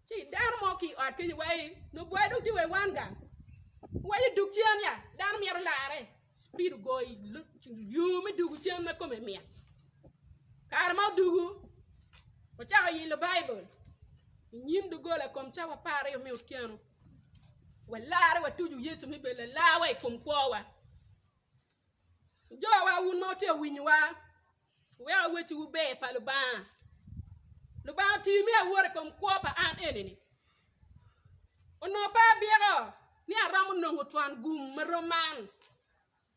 Ci dano mo ki i ot kenyo wai nongo bwoya dong tye wa i wan gang waco dug cen ya dano mito larre. Speed ogoyo yo me dugu cen ma kome mit. Kare ma odugu, ocako yilo Baibul i nyim doggola kom cawa 12 me otyeno. Walarre watuco Yecu me bedo lalarwa i kom kwowa. Jowa wun ma wutye ka winyowa, wek awecciwu ber pa Lubanga. Lubanga otiyo me awora i kom kwo pa an eni-ni. Onongo pe abyeko ni aromo nongo twon gum ma rom man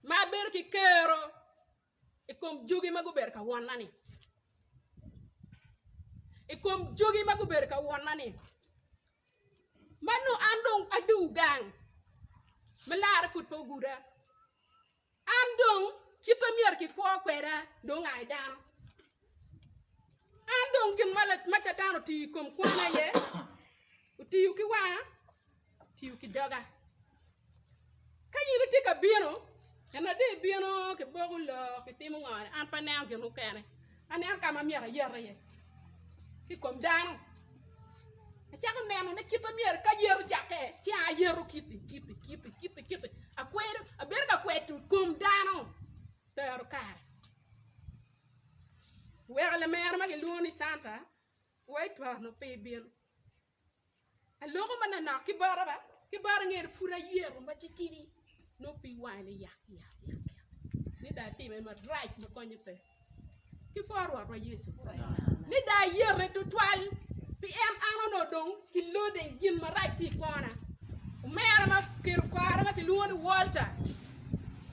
ma abedo ki kero i kom jogi ma gubedo ka wonna-ni, i kom jogi ma gubedo ka wonna-ni, ma nongo an dong adugo gang ma larre pud pe oguda. An dong kit ma myero kikwo kweda dong ai dano. An dong gin ma Catan otiyo i kom kwona aye, otiyo ki wanga, otiyo ki doga. Ka in itye ka bino, en ade ibino kiboko lok, kitimo ngo, an pe aneno gin mukene. Aneno ka ma myero ayet iye ki i kom dano. Acako neno ni kit ma myero ka yer ocakke ci an ayero kiti kiti kiti kiti kiti akwedo abedo ka kwedo kom dano tero kare weko lamera ma gilwongo ni Canta wa i twano pe ibino Aloko manonok ki bota ba, ki bota angeyo ni pud ayero ma titidi nongo pig wange ni yak yak yak yak ni dong atime marac ma konye pe. Ki pwo Rwotwa Yecu ni dong ayete tutwal pi en an onongo dong ki loading gin marac tye i kona. Omera ma okelo kore ma kilwongo ni Walter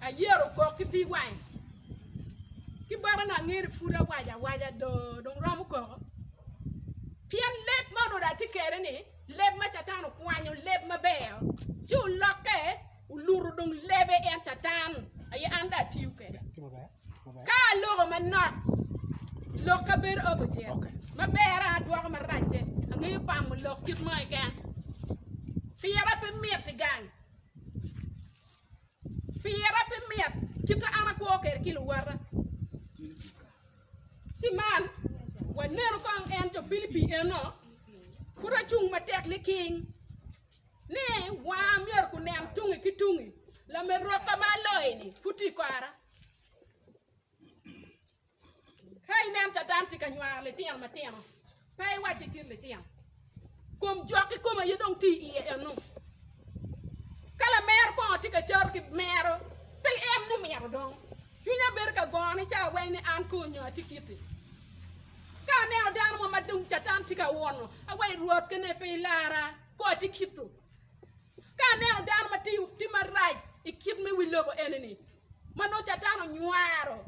ayero okok ki pig wange ki bota onongo angeyo ni pud awaco awaca do dong romo koko. Pien leb ma onongo atye kwede-ni, leb ma Catan okwanyo leb maber, ci olokke oluto dong lebe en Catan aye an dong atiyo kwede. Ka aloko manok, lokka bedo opposite, maber-re adwoko maracce, angeyo pamo lok kit mo keken. Pira pe mit i gang, pira pe mit kit ma an akwo kwede ki luwota. Ci man, wanenu kong en jo Pilipi eno, pud acung matek liking ni wanga myero gunen tungi ki tungi, lamerokka ma aloyo-ni pud tye i kora. Ka inen Catan tye ka nywaro litino matino, pe iwacce kit litino. Kom jok kikome aye dong tye i iye eno. Ka lamero kwongo tye ka caro ki mero, pe en ni mito dong. Cwinya bedo ka gone cawa weng ni an kong onyo atye kiti. Ka aneno dano mo ma dong catan tye ka wono, awaco Rwot kene pe ilara, kong atye kito. Ka aneno dano ma tye marac i kit me wi lobo eni-ni, ma nongo catan onywaro,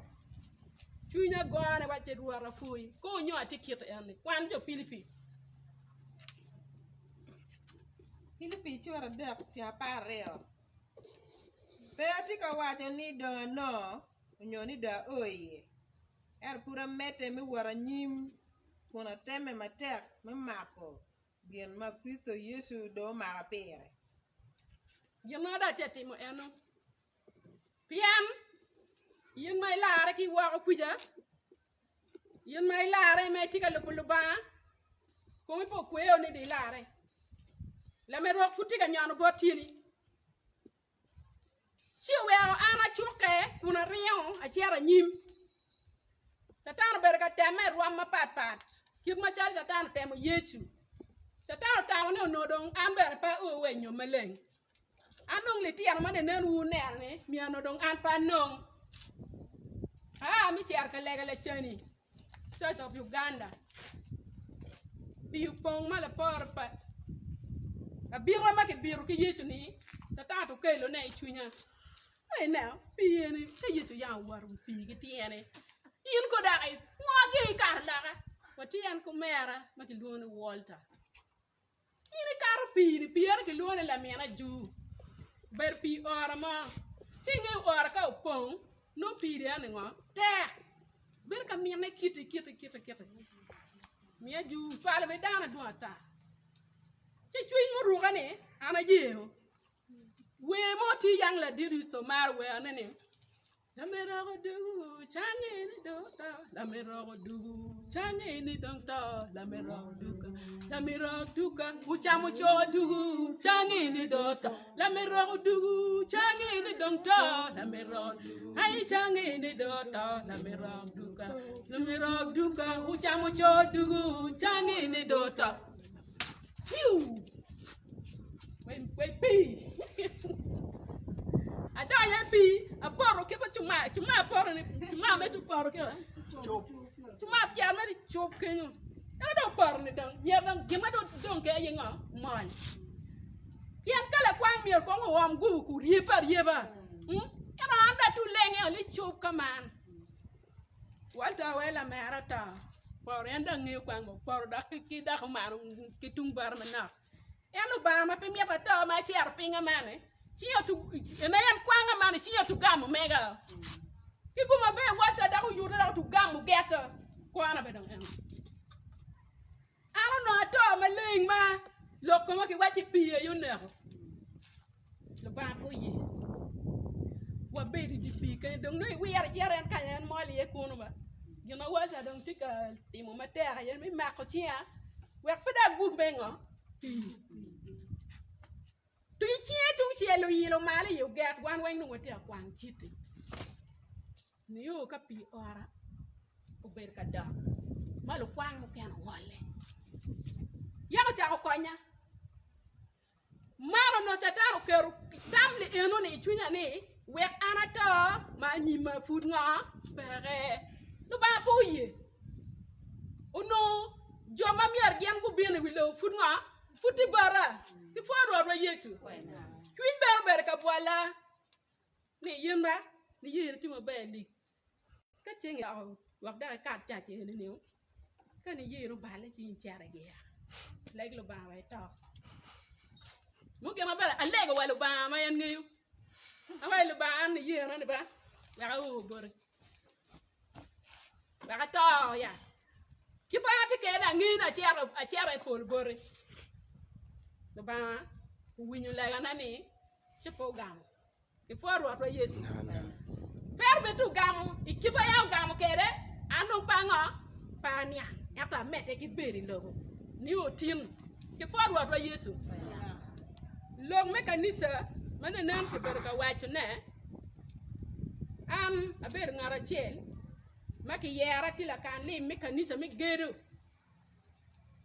cwinya gone wacci Rwot apwoyi, kong onyo atye kito eni. Kwan jo Pilipi. Pilipi cura adek tyen 12. Pe atye ka waco ni dong anongo onyo ni dong ao iye, ento pud amedde me wot anyim kun atemme matek me mako gin ma Kricito Yecu dong omaka pire. Gin ma dong atye ka timo eno, pien in ma ilarre ki woko kwica, in ma ilarre ma itye ka lubo Lubanga, komi pe okweyo ni dong ilarre. Lamerok pud tye ka nyono bot tyeni. Ci oweko an acukke kun aringo acito anyim. Catan obedo ka temme i rwom mapatpat, kit macalo Catan otemo Yecu. Catan otamo ni onongo dong an bene pe ao wa i nyom maleng. An dong litino ma nenenwu wuneno-ni myero onongo dong an pe anong. Aa me cito ka lega laceni, Church of Uganda, pii opong ma lapore pa abita ma kibito ki Yecu-ni, Catan okelone i cwinya. Ka ineno pii eni, ka Yecu yam owoto i wi pii ki tyene, in ko dok inwogi ikato loka. Watye en ki omera ma kilwongo ni Walter. In ikato pii-ni, pii eno kilwongo ni lamin ajur, obedo pii ora mo, ci inge ora ka opong, nongo pii dong eno ngo? Tek, bedo ka mine kiti kiti kiti kiti, miyo ajur cwalo bene dano adwong ata, ci cwiny muruka-ni an ayeo, wer mo tye yang ladit Yusto maro werone ni. Lamerok odugu cange ni dong to, lamerok odugu cange ni dong to, lamerok duka, lamerok duka, ocamo co dugu cange ni dong to, lamerok odugu cange ni dong to, lamerok ai cange ni dong to, lamerok duka, lamerok duka, ocamo co dugu cange ni dong to. Phew! Wek pii. Adonyo i pii, apoto kit ma cuma, cuma apoto ni, cuma me poto kit cuma ocito mere i cup kenyo. En dong opoto ni dong, myero dong gin ma dong odong keken aye ngo? Mol. Pien ka lakwang myero kong oom gu kuryebe aryeba. Ento an dong atye olenge oli cup ka man. Walter wai lamera oto, poto en dong ngeyo kwang poto dok ki dok omaro ki tung bote manok. En Lubanga ma pe mito ato ma acito piny amane, ci en aye en kwanga mane ci otugamo mega. Ki gum maber Walter dok oyute dok otugamo geto kwana bene dong eno. An onongo ato maleng ma lok koma kiwacci pii aye oneko. Lubanga pe oye. Wabedo i dye pii kenyo dong nongo iwiro icito en kanya en mol iye kunu ba. Gin ma Walter dong tye ka timo matek aye me mako cinga wek pe dong agub me ngo? Pii. To i cinge tung cel oilo malo i oget wan weng dong watye ka kwang citi. Nio ka pii ora obedo ka dok ma lukwang mukene ongolle. Yako ocako konya. Man onongo Catan oketo tam li enoni i cwinya ni wek an ato ma anyimma pud ngo peke. Lubanga pe oye. Onongo jo ma myero gin gubin i wi lobo pud ngo pud tye bota. Ki pwoyo Rwotwa Yecu. Cwiny bene obedo ka bwola. Ni in ba niyeni tye maber lik ka ceng iloko wek dok ikat cac eni nio ka niyeni oballe ci in icito i yeya leg Lubanga wek ito mukene bene alego wa Lubanga ma en ngeyo awaci Lubanga an niyena ni ba wek ao boti wek ato ya kit ma atye kwede ni angeyo ni acito i polo boti Lubanga owinyo legana ni ci pe ogamo. Ipwo Rwotwa Yecu. Twero bed ni ogamo i kit ma yam ogamo kwede, an dong pe ango? Pe aniang, ento amedde ki bedo i lobo nio tin. Kipwo Rwotwa Yecu. Lok me kanica ma nenen kibedo ka wacone, an abedo ngat acel ma kiyera tye lakan lim me kanica me gedo.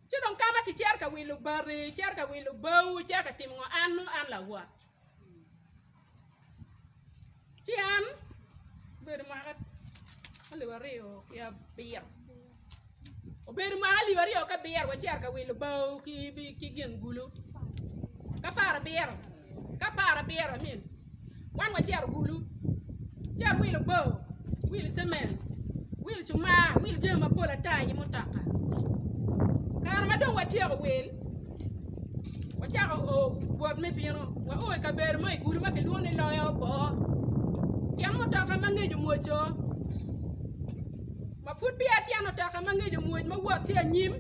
Ci dong ka ma kicito ka wilo bati, cito ka wilo bao, cito ka timo ngo, an nongo an lawot. Ci an obedo mwaka 2007. Obedo mwaka 2007 wacito ka wilo bao ki gin gulu. Ka 70, ka 70 I mean. Wan wacito gulu. Cito wilo bao, wilo cement, wilo cumar, wilo jami mapol ata i mutoka. Kare ma dong watyeko wil, wacako o wot me bino, wao i kabedo mo i gulu ma kilwongo ni Loyo Boo. Tyen mutoka ma ngec omwoco, ma pud peya tyen otoka ma ngec omwoc ma wot tye anyim,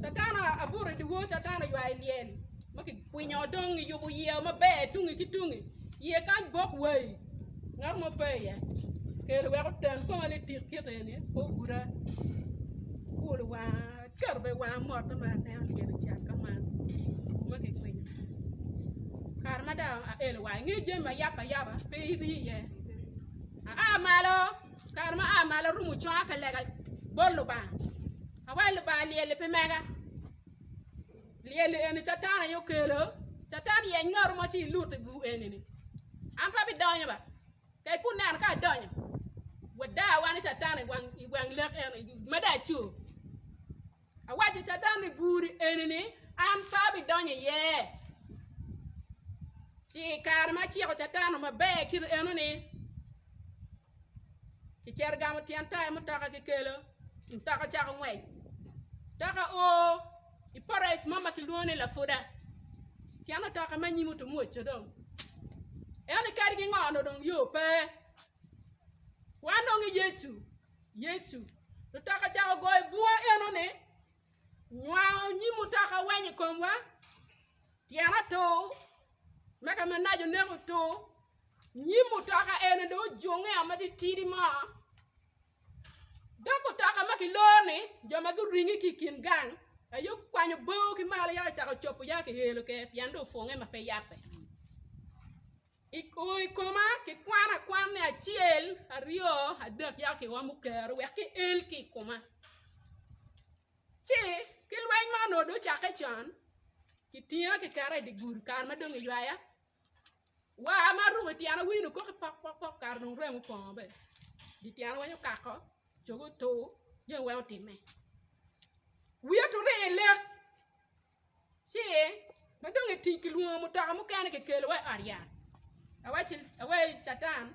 Catan abuto i dyewor Catan oywayo lyel ma kikwinyo dong kiyubo iye maber tungi ki tungi iye kany bok wai ngat mo pe iye kelo wek oten koma litik kit eni pe oguda kulo wanga aketo bene wanga mot ma aneno lyel ocat ka man ma kikwinyo kare ma dong aelo wanga inge jami ma yabo ayaba pe iri iye aa malo kare ma aa malo arumo conga ka lega bot Lubanga awaco Lubanga lyel-li pe mega Lyel-li eni Catan aye okelo. Catan yeny ngatu mo ci ilut i bur eni-ni. An pe abidonyo ba. Ka ikun neno ka adonyo, wada wan i Catan i wang i wang lek eno ma dong acur. Awaco Catan ni bur eni-ni an pe abidonyo iye. Ci i kare ma aciko Catan maber kit eno-ni, Kicito gamo tyen taya mutoka kikelo, mutoka ocako ngwec. Mutoka oo i forest mo ma kilwongo ni Lapuda. Tyen otoka ma anyim otumwoco dong. Ento kadi ki ngo onongo dong yo pe. Wan dong i Yecu, Yecu. Mutoka ocako goyo bunga enoni, nywako nyim mutoka weng i komwa, tyen otur, mega manac oneko otur. Nyim mutoka eni dong ojunge matitidi mo dok mutoka ma kiloro-ni jo ma guringi ki i kin gang aye okwanyo bao ki malo yaka ocako cobo yaka kiyelo kwede pien dong opwonge ma pe yabbe. I koma kikwano akwana ni acel, aryo, adek yaka kiomo kero wek kiel ki i koma. Ci ki lweny ma onongo dong ocakke con kitinga kiketa i dye gudo kare ma dong iywaya War ma aruko i tyena winyo kok pok pok pok kare dong remo opongo bene dye tyena weng okako cogo otur jami weng otimme wiya otur i lek ci ma dong i tic kilwongo mutoka mukene kikelo wa i ot yat awaci awaci catan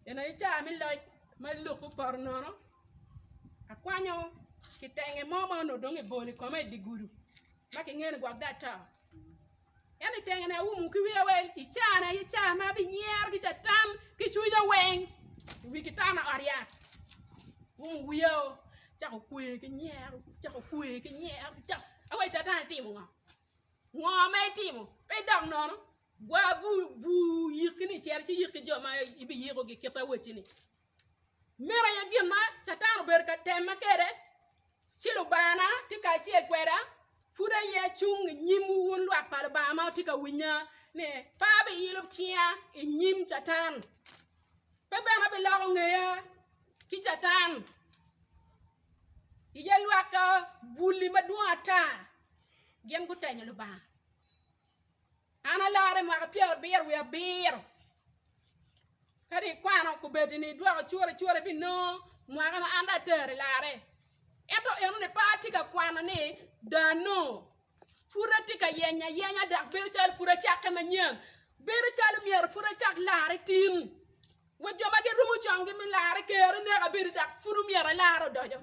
eni aye caa me loc ma lok opoto nono akwanyo kitenge mo ma onongo dong kibolo i kome i dye gudo ma kingeyo ni gwok dong ato. Ento i tenge-ni aumo ki wiya weng, i caa-ni aye caa ma abinyero ki Catan ki cwinya weng i wi kitanda ot yat. Aumo wiya o, acako kwe ki nyero, acako kwe ki nyero, acako awaco Catan itimo ngo? Ngo ma itimo? Pe idok nono, gwa bur yikki-ni icit ci yik ki jo ma ibiyikogi kit awacci-ni. Meno aye gin ma Catan obedo ka tema kwede, ci Lubangana tye kacel kweda, pud aye acung i nyimwu wun lwak pa Lubanga ma wutye ka winya, ni pe abiilo cinga i nyim Catan, pe bene abiloko ngeya ki Catan. Iye lwak buli madwong ata gin gutenyo Lubanga. An alare mwaka pyerabiro wiye abiro. Kadi ikwano kobeddi ni idwoko cura cura ibinongo mwaka ma an dong atero i larre. Ento enoni pe atye ka kwano ni dong anongo. Pud atye ka yenyo ayenya dok bedo calo pud acakke manyen. Bedo calo myero pud acak larre tin. Wa jo ma girumo conggi me larre ker ineka bedo dok pud omyero alar odoco.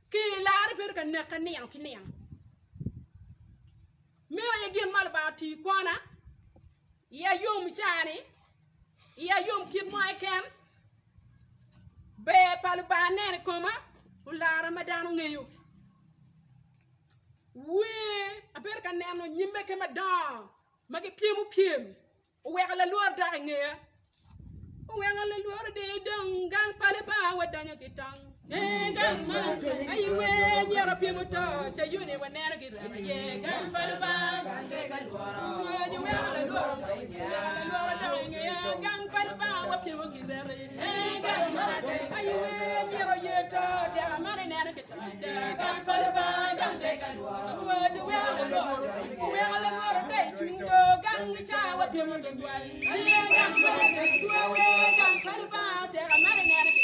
Ki larre bedo ka neka nino ki nino. Meno aye gin ma Lubanga otiyo i kwona. Iya yom caa-ni, iya yom kit mo keken. Ber pa Lubanga nen i koma, olara ma dano ngeyo. Wer, abedo ka neno nyimme ki madongo ma gipyemo pyem. Oweko lalworo dok i ngeya. Oweko lalworo de dong gang pa Lubanga wadonyo ki tong. Ee gang ma aye wer nyero pyem oto Cayuni waneno ki remo ye gang pa Lubanga. Twenyo weko lalworo lalworo dok i ngeya gang pa Lubanga wapyemo ki remo. Ee gang ma aye wer nyero ye to teka man ineno ki tong gang pa Lubanga gang Twenyo weko lalworo oweko lalworo ka icung do gang i cawa. wapyemo tutwal. Aye gang pa Lubanga, gang pa Lubanga, oteka ma ineno ki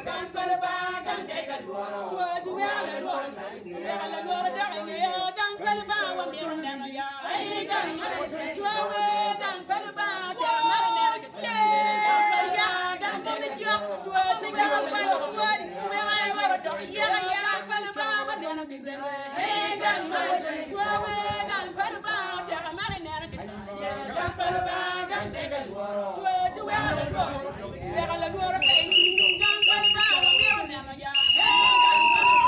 gang pa Lubanga, gang dega lworo. Two weko lalworo, weko lalworo dok i ngeya, gang pa Lubanga wamito neno ya. Aye gang pa Lubanga, gang pa Lubanga, oteka ma ineno ki gang pa Lubanga, gang dega lworo. Two weko lalworo, weko lalworo dok i ngeya, gang pa Lubanga waneno ki remo. Aye gang pa Lubanga, gang pa Lubanga, oteka ma ineno ki gang pa Lubanga, gang dega lworo. Two weko lalworo, weko lalworo ka icung. Gang pa Lubanga wamito neno ya. Gang pa Lubanga,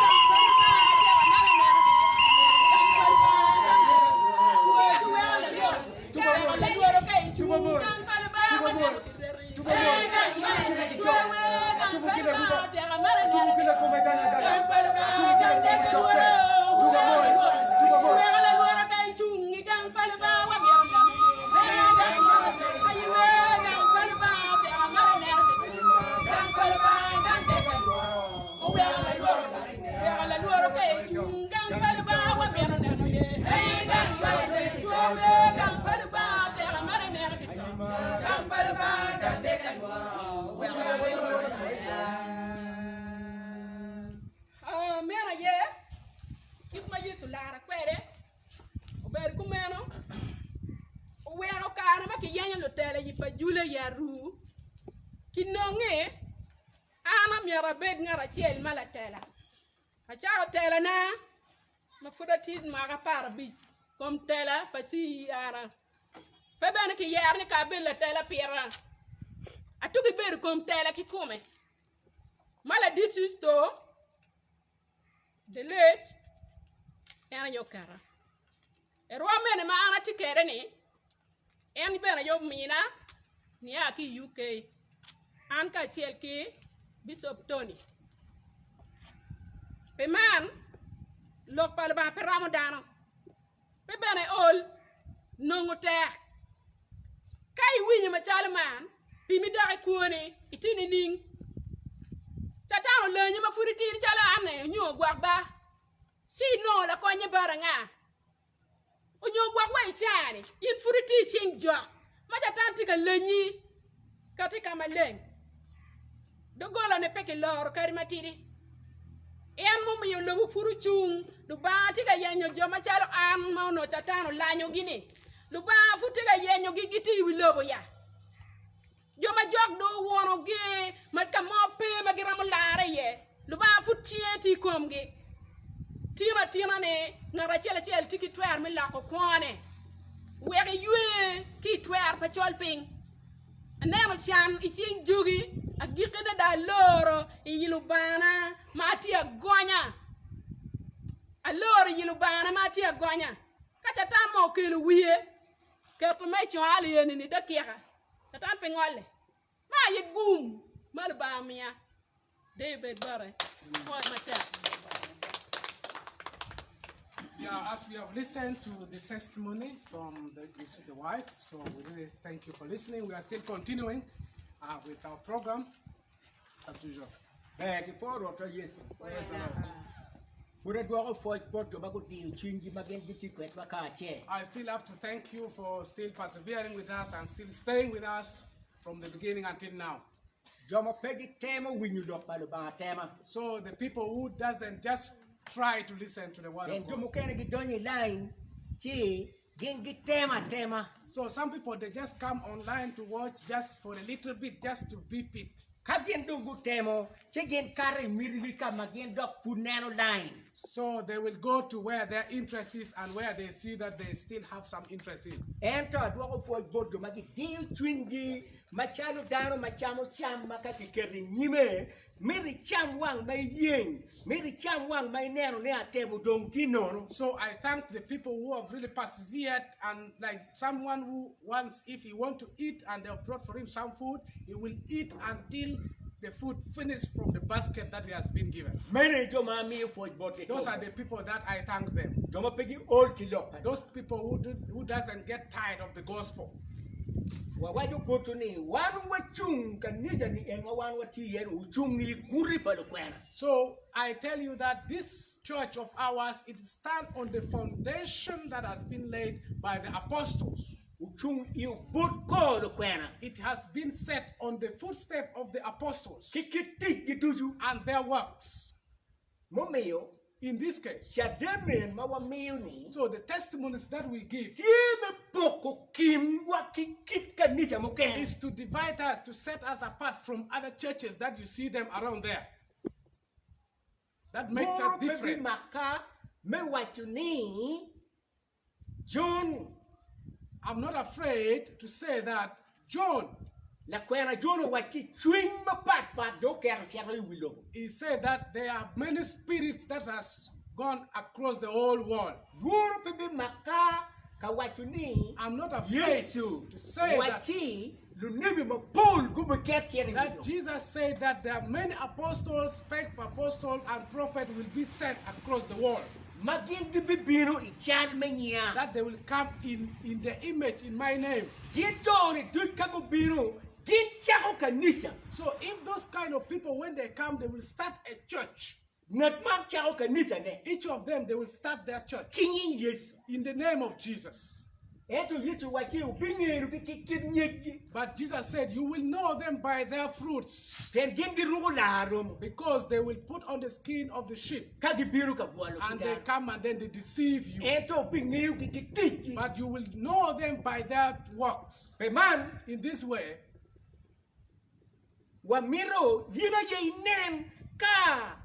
gang pa Lubanga, oteka ma ineno ki gang pa Lubanga, gang dega lworo. Two weko lalworo, weko lalworo ka icung. Gang pa Lubanga waneno ki reti. Gang pa Lubanga, gang pa Lubanga, oteka ma ineno ki gang pa Lubanga, gang dega lworo. Weko lalworo ka icung i gang pa Lubanga wamito neno aye gang pa Lubanga oteka ma ineno ki gang pa Lubanga gang dega lworo. Oweko lalworo weko lalworo ka icung gang pa Lubanga wamito neno ye gang pa gang pa Lubanga oteka ma ineno ki gang pa Lubanga gang dega lworo. Oweko lalworo Meno aye kit ma Yecu olara kwede obedo kumeno, oweko kare ma kiyenyo lutela i pa Jule i Aruu kinonge an omyero abed ngat acel ma latela. Acako telana ma pud atye mwaka aparabic kom tela pa CER. Pe bene kiyero ni ka abed latela pira. Atuki bedo kom tela kikome. Ma ladit Cisto the late en aye oketa. I rwom mene ma an atye kwede ni en bene aye omina nia ki i UK an kacel ki Bicop Tony. Pi man lok pa Lubanga pe romo dano. Pe bene iol nongo tek. Ka iwinyo macalo man, pimi dok i kwoni, itye nining? Catan olenyi ma pud itidi calo an-ni onyo ogwok ba, ci inongo lakonye bot anga? Onyo ogwok wa i caa-ni, in pud itye i cing jok ma Catan tye ka lenyi kati ka maleng. Doggola-ni pe kiloro kadi matidi. En mumiyo lobo pud ocung. Lubanga tye ka yenyo jo macalo an ma onongo Catan olanyogi-ni. Lubanga pud tye ka yenyogi gitye i wi lobo ya. Jo ma jok dong owunogi ma ka mo pe ma giromo larre iye, Lubanga pud cinge tye i komgi. Tin atina ni ngat acel acel tye ki twero me loko kwone wek eywe ki i twero pa col piny. Aneno can i cing jogi, agikkine dong aloro i Lubangana ma atye agonya. Aloro i Lubangana ma atye agonya. Ka Catan mo okelo wiye, keto me cwal eni-ni dakika, Catan pe ngolle. Ma aye gum ma Lubanga omiya. Deyo bed bote. Pwoc matek. Yeah, as we have listened to the testimony from the, the wife, so we really thank you for listening. We are still continuing uh, with our program as usual. Ber ki pwo Rwotwa Yecu. Praise the Lord. Pud adwoko pwoc bot jo ma gudiyo cwinygi ma gin gitye kwedwa kacel. I still have to thank you for still persevering with us and still staying with us from the beginning until now. Jo ma pe gitemo winyo lok pa Lubanga atema. So the people who doesn't just try to listen to the word Pien of jo God. mukene gidonyo i lain ci gin gitemo atema. So some people they just come online to watch just for a little bit, just to beep it. Ka gin dong gutemo, ci gin kato i mitigi ka ma gin dok pud neno lain. So they will go to where their interest is and where they see that they still have some interest in. Ento adwoko pwoc bot jo ma gidiyo cwinygi macalo dano ma camo cam ma ka kiketo i nyime, mito icam wang ma iyeng, mito icam wang ma ineno ni atebo dong tye nono. So I thank the people who have really persevered and like someone who wants if he want to eat and they have brought for him some food, he will eat until the food finish from the basket that he has been given. Meno aye jo ma amiyo pwoc botgi. Those are the people that I thank them. Jo ma pe giol ki lok pa Those people who, do, who doesn't get tired of the gospel. Wawaco botwu ni wan wacung kanica ni en ma wan watye iye ni ocung i guti pa lukwena. So I tell you that this church of ours it stand on the foundation that has been laid by the apostles. Ocung i obut kor lukwena. It has been set on the footstep of the apostles. Ki kit ticgi ducu. And their works. Mumiyo, In this case. Caden en ma wamiyo ni. So the testimonies that we give. Tye me poko kinwa ki kit kanica mukene. Is to divide us, to set us apart from other churches that you see them around there. That makes us Moro pe different. bimaka me waco ni Jon. I'm not afraid to say that John. Lakwena Jon owacci cwiny mapat pat dong oketo ocito i wi lobo. He said that there are many spirits that has gone across the whole world. Lworo pe bimaka ka waco ni I'm not afraid Yecu to say that, owacci lunebi mapol gubiket cito i wi that lobo. Jesus said that there are many apostles, fake apostles, and prophets will be sent across the world. Ma gin gibibino i cal me nyinga. That they will come in in the image in my name. Gin jo-ni duc ka gubino, gin cako kanica. So if those kind of people when they come they will start a church. Ngat man cako kanicane. Each of them they will start their church. Ki nying Yecu. In the name of Jesus. Ento Yecu owacci, Wubingeyogi ki kit nyiggi. But Jesus said, You will know them by their fruits. Pien gin giruko lar romo. Because they will put on the skin of the sheep. Ka gibino ka bwolo ki And they dano. come and then they deceive you. Ento wubingeyogi ki ticgi. But you will know them by their works. Pi man, In this way, wamito in aye inen ka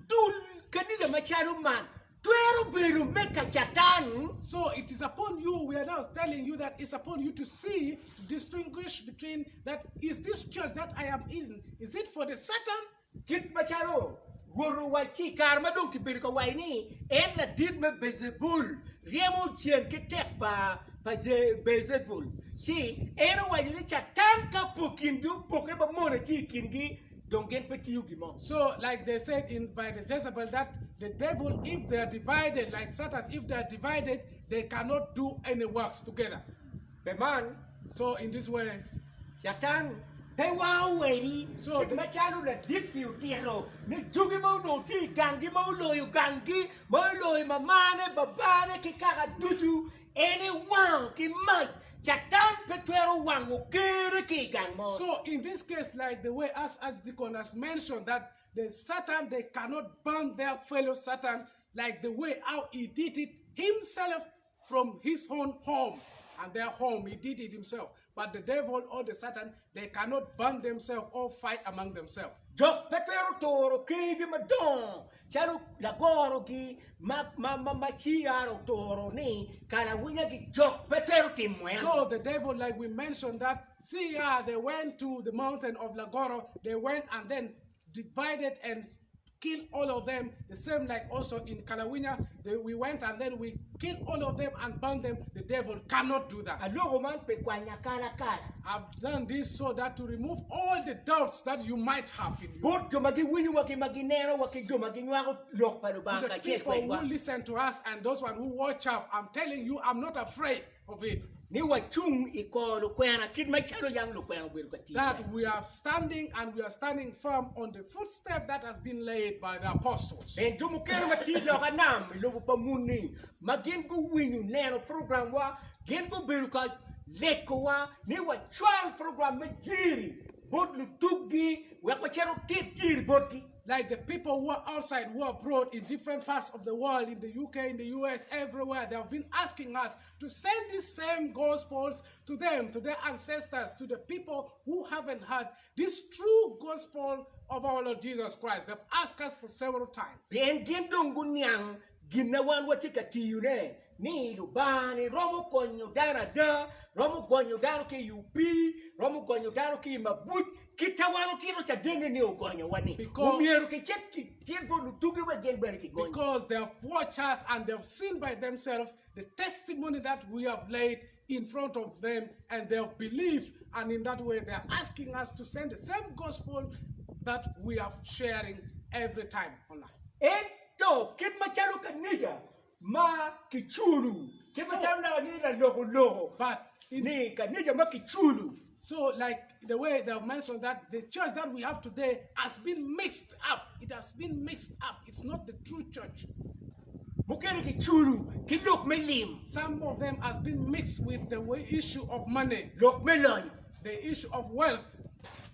dul kanica macalo man twero bedo me ka Catan. So it is upon you, we are now telling you that it's upon you to see, to distinguish between that is this church that I am in, is it for the Satan? Kit macalo Rwot owacci i kare ma dong kibedo ka waco ni en ladit me Beejebul ryemo cen ki tek pa Beejebul, ci en owaco ni Catan ka po kingi opokke ma mone tye i kingi, dong gin pe tiyo gin mo. So like they said in by the Jezebel that the devil if they are divided like Satan if they are divided they cannot do any works together. Pi man, So in this way. Catan pe wango wedi So kit the. macalo ladit-ti otito ni jogi ma onongo tye i ganggi ma oloyo ganggi, ma oloyo mamane, babane ki kaka ducu, en ewango ki mac. Catan pe twero wango kerre ki i gang mo. So in this case like the way as Archdeacon has mentioned that the Satan they cannot burn their fellow Satan like the way how he did it himself from his own home and their home he did it himself but the devil or the Satan they cannot burn themselves or fight among themselves. Jok pe twero turo kergi madongo calo lagorogi ma ma CR oturo ni kalawinyagi jok pe twero timo en. So the devil like we mentioned that CR they went to the mountain of Lagoro they went and then divided and killed all of them the same like also in Kalawinya they, we went and then we killed all of them and burned them the devil cannot do that. Aloko man pi kwanyo akalakala. I've done this so that to remove all the doubts that you might have in you. Bot jo ma giwinyowa ki ma ginenowa ki jo ma ginywako lok pa To Lubanga the kacel people who kwedwa. listen to us and those one who watch up, I'm telling you, I'm not afraid of it. Ni wacung i kor lukwena kit macalo yam lukwena obedo ka tic That kwede. we are standing and we are standing firm on the footstep that has been laid by the apostles. Pien jo mukene ma tye i loka nam i lobo pa muni ma gin guwinyo neno programwa, gin gubedo ka lekowa ni wacwal program me jiri bot lutuggi wek wacit otit jiri botgi. Like the people who are outside, who are abroad in different parts of the world, in the UK, in the US, everywhere, they have been asking us to send these same gospels to them, to their ancestors, to the people who haven't heard this true gospel of our Lord Jesus Christ. They've asked us for several times. Pien gin dong guniang gin ma wan watye ka tiyone, ni Lubanga-ni romo konyo dano ada, romo gonyo dano ki i opii, romo gonyo dano ki i mabuc, kit ma wan otito cadenne ni ogonyowa-ni. Omyero kicit kitit bot lutugi wek gin bene kigony. Because they have watched us and they have seen by themselves the testimony that we have laid in front of them and they have believed and in that way they are asking us to send the same gospel that we are sharing every time online. Ento kit macalo kanica. ma kiculu kit macalo naka ni laloko loko But in, ni kanica ma kiculu. so, like the way they have mentioned that the church that we have today has been mixed up. It has been mixed up. It's not the true church. Mukene kiculu ki lok me lim, Some of them has been mixed with the way issue of money, lok me lonyo, the issue of wealth,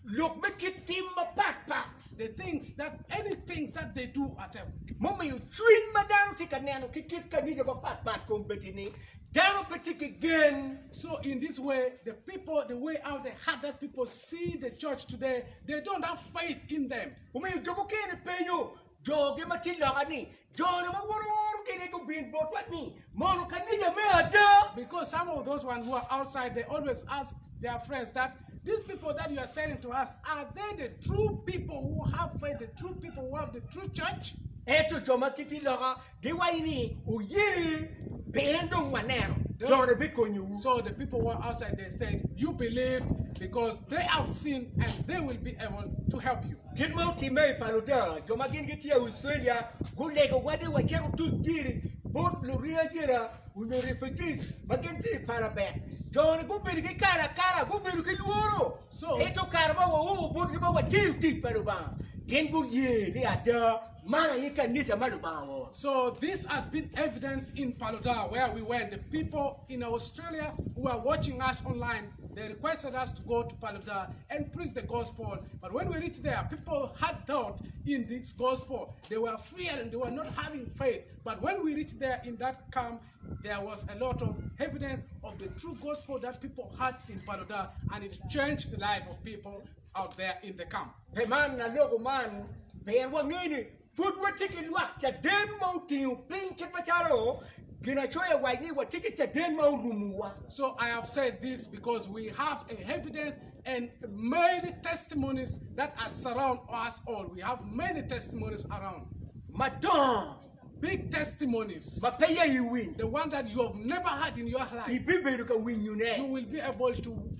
lok me kit tim mapatpat. the things that any things that they do at them. Mumiyo cwiny ma dano tye ka neno ki kit kanica mapatpat kombeddi ni dano pe tye ki gen. So in this way, the people, the way out the heart that people see the church today, they don't have faith in them. Omiyo jo mukene penyo jogi ma tye loka ni jo-ni ma wun wuoro kwede gubin botwa ni mono kanica me ada. Because some of those ones who are outside, they always ask their friends that these people that you are selling to us, are they the true people who have faith, the true people who have the true church? Ento jo ma gitye loka giwaco ni oye pien dong waneno jo-ni bikonyowu. So the people who are outside, they said, you believe because they have seen and they will be able to help you. Kit ma otimme i Paluda, jo ma gin gitye i Australia gulegowa ni wacito tuc jiri bot luring ayela onyo refugees ma gin tye i Palabek. Jo-ni gubedo ki kalakala, gubedo ki lworo. Ento kare ma wao botgi ma watiyo tic pa Lubanga, gin guye ni ada man aye kanica ma Lubanga ooro. So this has been evidence in Paluda where we went. The people in Australia who are watching us online, they requested us to go to Paluda and preach the gospel. But when we reached there, people had doubt in this gospel. They were fearing, they were not having faith. But when we reached there in that camp, there was a lot of evidence of the true gospel that people had in Paluda, and it changed the life of people out there in the camp. Pe man aloko man pien wangeyo ni pud watye ki lwak caden ma otingo piny kit macalo Ginacoya waco ni watye ki caden ma orumowa. So I have said this because we have a evidence and many testimonies that are surround us all. We have many testimonies around. Madongo Big testimonies. ma pe ya iwiny, The one that you have never had in your life. ibibedo ka winyone. You will be able to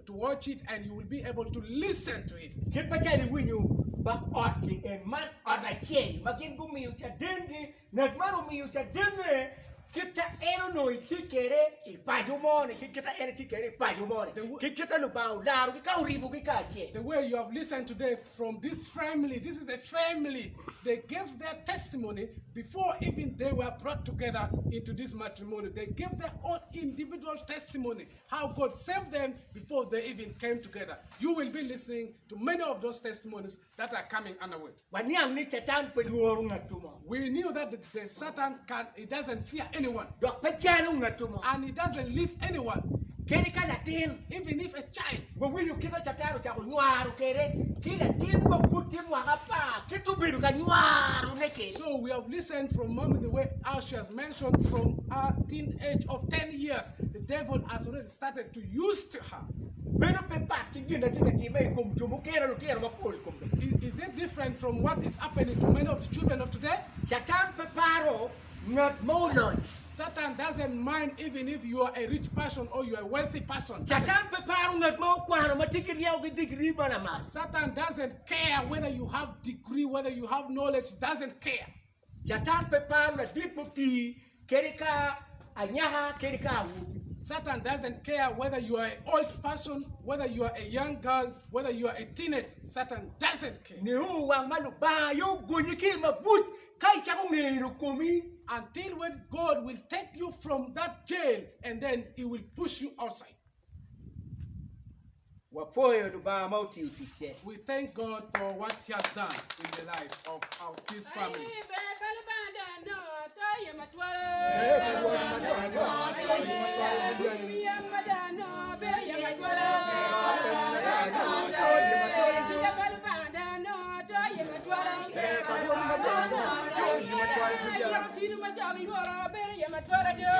watch it and you will be able to listen to it. Kit macalo iwinyo ba ot-ti en man ot acel ma gin gumiyo cadengi, ngat man omiyo cadenne kita en onongo etye kwede i paco mo-ni ki kita en etye kwede i paco mo-ni ki kita Lubanga olarogi ka oribogi kacel. The way you have listened today from this family, this is a family, they gave their testimony before even they were brought together into this matrimony. They gave their own individual testimony, how God saved them before they even came together. You will be listening to many of those testimonies that are coming underway. Waniang ni Catan pe lworo ngat mo. We knew that the Satan can, he doesn't fear anyone. Dok pe calo ngat mo. And he doesn't leave anyone. Kadi ka latin, Even if a child, wawinyo kit ma Catan ocako nywaro kwede ki latin ma pud tye mwaka apar, kit obedo ka nywarone kwede. So we have listened from mommy the way how she has mentioned from her teen age of 10 years, the devil has already started to use to her. Meno pe pat ki gin ma tye ka timme i kom jo mukene lutino mapol i kombeddi. Is it different from what is happening to many of the children of today? Catan pe paro ngat ma olony. Satan doesn't mind even if you are a rich person or you are a wealthy person. Catan pe paro ngat ma okwano ma tye ki ryeko ki digiri ma lamal. Satan doesn't care whether you have degree, whether you have knowledge, doesn't care. Catan pe paro ladit mutii kadi ka anyaka kadi ka awobi. Satan doesn't care whether you are an old person, whether you are a young girl, whether you are a teenage. Satan doesn't care. Nio wang ma Lubanga aye ogonyi ki i mabuc ka icako ngeno komi. Until when God will take you from that jail and then he will push you outside. Wapwoyo Lubanga ma otiyo ticce. We thank God for what he has done in the life of our, this family. Ai, ber pa Lubanga dano, to iye matwal. Yam ma dano, ber iye matwal. Kica pa Lubanga dano, to iye matwal. Ayero tino ma jogi lworo, ber iye matwal ado.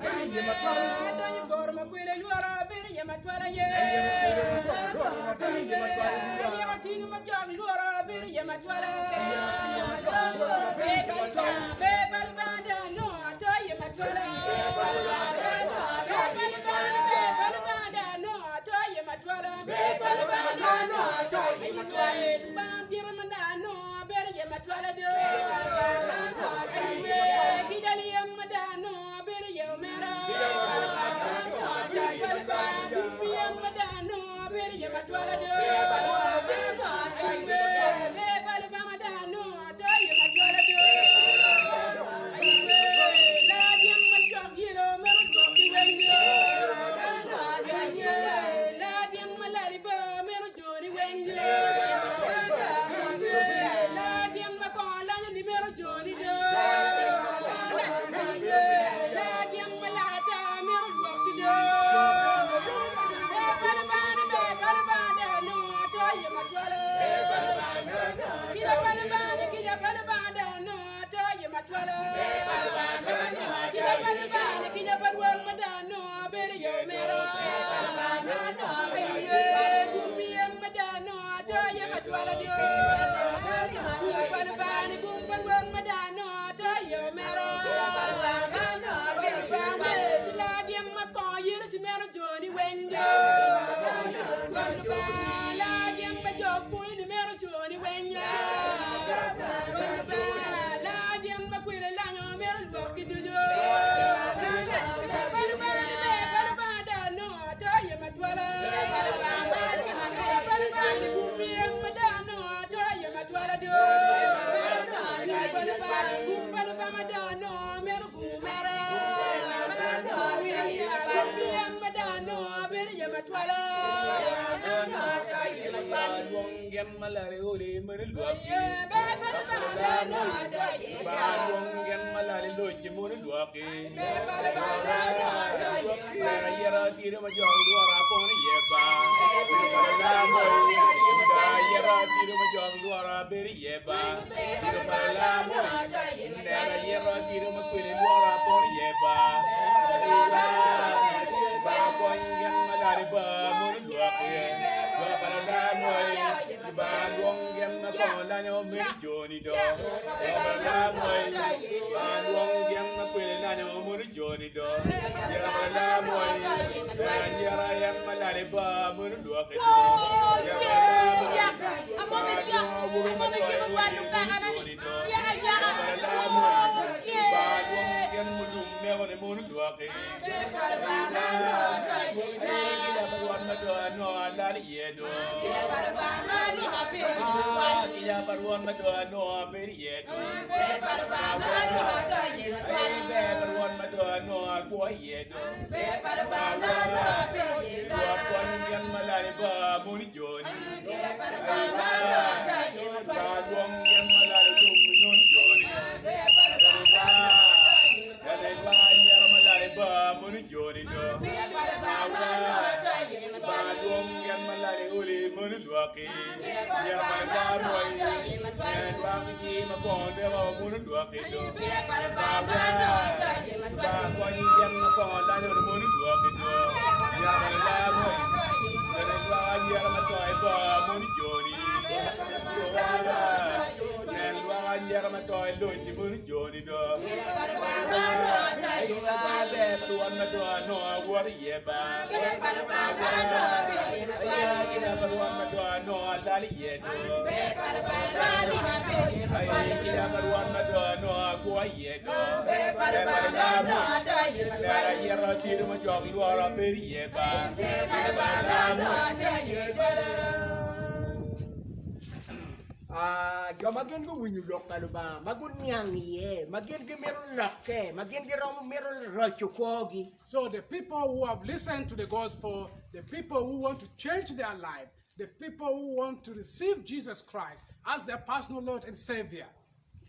Adonyo i boro ma kwele lworo, ber iye matwal aye. Ayero tino ma jogi lworo, ber iye matwal. Ber pa Lubanga, ber pa Lubanga dano, ato iye matwal. Ber pa Lubanga, ber pa Lubanga dano, ato iye matwal. Lubanga dire ma nano, ber iye matwal ado. Lwong gin ma lari oli meno lwaki. Lwong gin ma lari loci meno lwaki. Ayera tye ma jo lwora pon iye ba. Ayera tye ma jo lwora bedo iye ba. Neno ayera tye ma kwede lwora pon iye ba. Ba kony gin ma lari ba mono lwaki. Jo pa lalamoi ba lwong gin ma kongo lanyo meno joni do. Jo pa lalamoi ba lwong gin ma kwede lanyo mono joni do. Jo pa lalamoi neno anyira en ma lari ba mono lwaki do. Jo pa lalamoi ba lwong awobe ma coyo wode mono joni do. Jo pa lalamoi ba lwong gin mulum neko ni mono lwaki. Lwak anyira ma lal i bar mono joni do. Bar dwong gin ma lal i oli mono lwaki. Anyira ma i bar moi en lwak ki ma kongo neko mono lwaki do. Bar kony gin ma kongo lanyo mono lwaki do. Anyira ma i bar moi lwak anyira ma to i bar mono joni. Nen lwak anyira ma to i lonyi mono joni. Jo ma gin guwinyo lok pa Lubanga, ma guniang iye, ma gin gimito lokke, ma gin giromo mito roco kwogi. So the people who have listened to the gospel, the people who want to change their life, the people who want to receive Jesus Christ as their personal Lord and Savior.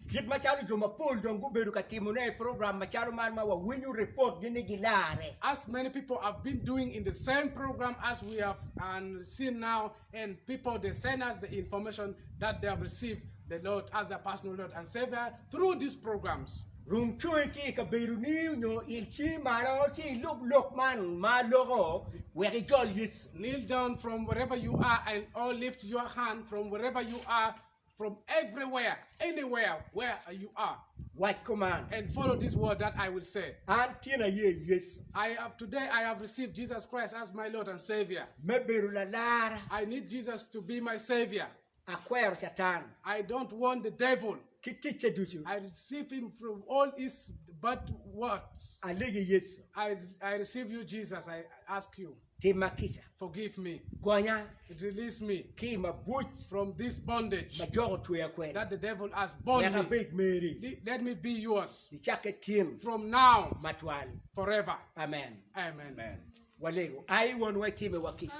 Kit macalo jo mapol dong gubedo ka timone i program macalo man ma wawinyo ripotgi ni gilarre. As many people have been doing in the same program as we have and seen now, and people they send us the information that they have received the Lord as their personal Lord and Savior through these programs. Rung cungi ki i kabedoni nyo il cingi malo ci ilub lok man ma aloko wek ijol Yecu. Kneel down from wherever you are and or lift your hand from wherever you are from everywhere, anywhere where you are. Wac kuman. And follow this word that I will say. An tin aye Yecu. I have today I have received Jesus Christ as my Lord and Savior. Me bedo lalara. I need Jesus to be my Savior. Akwero Catan. I don't want the devil. Ki ticce ducu. I receive him from all his bad words. Alegi Yecu. I, I receive you, Jesus. I ask you. Timma kica. Forgive me. Gonya. Release me. Ki i mabuc. From this bondage. Ma jok otweya kwede. That the devil has bound Wek me. abed meri. Let me be yours. Nicakke tin. From now. Matwal. Forever. Amen. Amen. Walego. Ai wonwa itimiwa kica.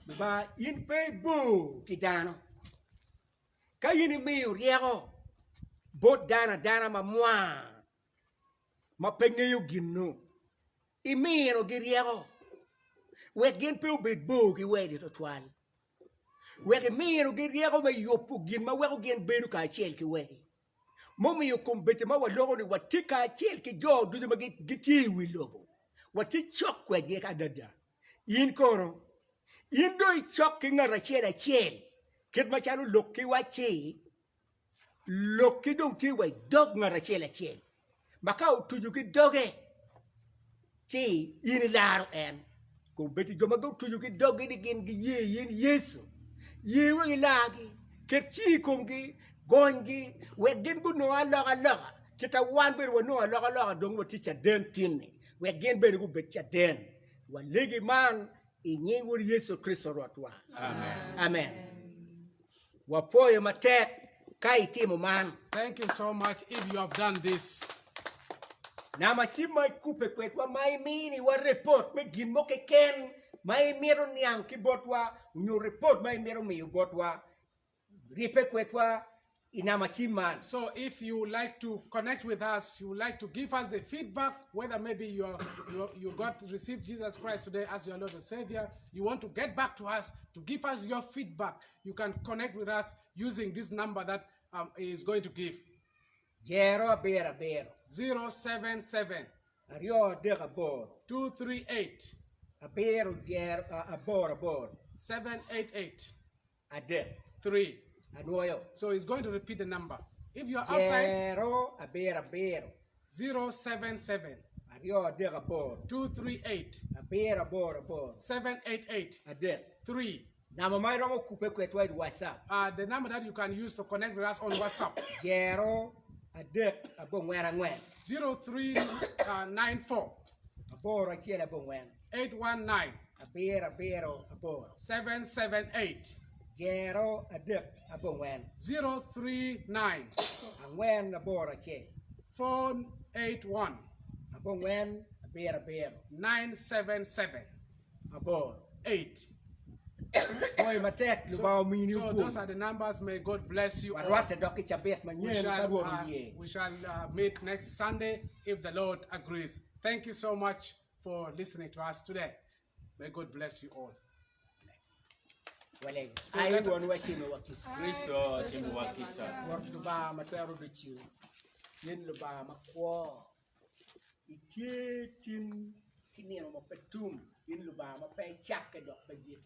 Lubanga in pe ibor ki dano. Ka in imiyo ryeko bot dano adana ma mwa ma pe ngeyo gin-nu, iminogi ryeko wek gin pe obed bor ki weri twatwal, wek iminogi ryeko me yubo gin ma weko gin bedo kacel ki weri. Mumiyo kombeddi ma waloko ni watye kacel ki jo ducu ma gitye i wi lobo, watye cok kwedgi adada. In kono, in dong icok ki ngat acel acel, kit macalo lokki wacci, Lokki dong tye wa i dog ngat acel acel, ma ka otuco ki doge, ci in ilaro en. Kombeddi jo ma gutuco ki doggi ni gin giye in Yecu, ye wek ilargi, ket cingi i komgi, gonygi, wek gin gunong alokaloka, kit ma wan bene wanongo alokaloka dong watye caden tin-ni, wek gin bene gubed caden. Walegi man i nying Wod Yecu Kricito Rwotwa. Amen. Wapwoyo matek ka itimo man. Thank you so much if you have done this. Namba cim ma ikubbe kwedwa ma iminiwa repot me gin mo keken ma imito niang ki botwa nyo repot ma imito miyo botwa, ribbe kwedwa i namba cim man. So if you would like to connect with us, you would like to give us the feedback, whether maybe you got received Jesus Christ today as your Lord and Savior, you want to get back to us to give us your feedback, you can connect with us using this number that he is going to give. Jero abiro abiro. 077 238. 238 Abiro jero aboro aboro. 788 Adek. 3. Anwoyo. So he's going to repeat the number. If you are outside, Jero abiro abiro. 077 238. 238 Abiro aboro aboro. 788 Adek. 3. Namba ma iromo kubbe kwedwa i WhatsApp. The number that you can use to connect with us on WhatsApp. Jero adek abongwen angwen. 0394 Aboro acel abongwen. 819 Abiro abiro aboro. 778 Jero adek abongwen. 039 Angwen aboro acel. 481 Abongwen abiro abiro. 977 Aboro. 8. Pwoyo matek Lubanga omini So those are ogum. the numbers. May God bless you all. Warwatte dok i cabit We manyen ka shall, Rwot oye. we shall meet next Sunday if the Lord agrees. Thank you so much for listening to us today. May God bless you all. Walego. So Ai let- won wacimo wa kisa. Kristo timowa kisa. Rwot Lubanga ma twero ducu, in Lubanga ma kwo, itye tin ki nino ma pe tum, in Lubanga ma pe icakke dok pe gik.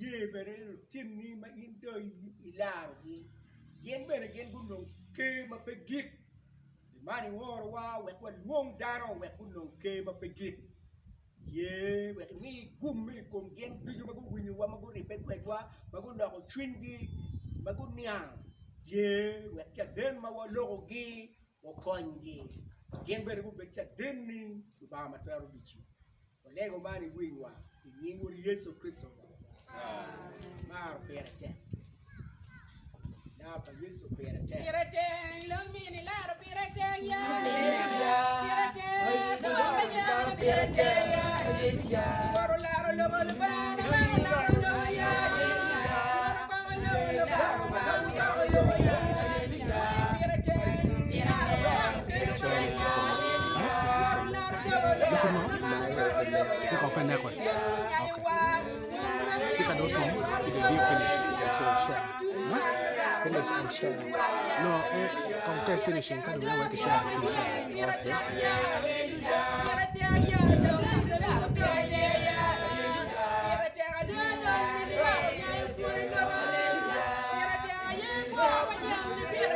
Iye bene ni lutinni ma in dong ilarogi, gin bene gin gunong ker ma pe gik. Pi man iworowa wek walwong dano wek gunong ker ma pe gik. Ye wek imi gum i kom gin ducu ma guwinyowa, ma guribbe kwedwa, ma guloko cwinygi, ma guniang. Ye wek caden ma walokogi okonygi, gin bene gubed cadenni Lubanga ma twero ducu. Walego man iwinywa i nying Wod Yecu Kricito. Mar pire tek. Mar pa Yecu pire tek. Pire tek, long mini laro pire tek ya. Pire tek, long me nyaro pire tek ya. Woro laro lobo Lubanga, maro laro lobo ya. Woro kongo lobo Lubanga, maro kongo lobo ya. Pire tek, laro kongo kelo tek ya. Woro laro lobo Lubanga, maro kongo lobo ya. Iko open ekwe. Okay. Kika do tum, kide bi finish. So share. Finish and share. No, konke finishing kadu ya weke share finish. Okay.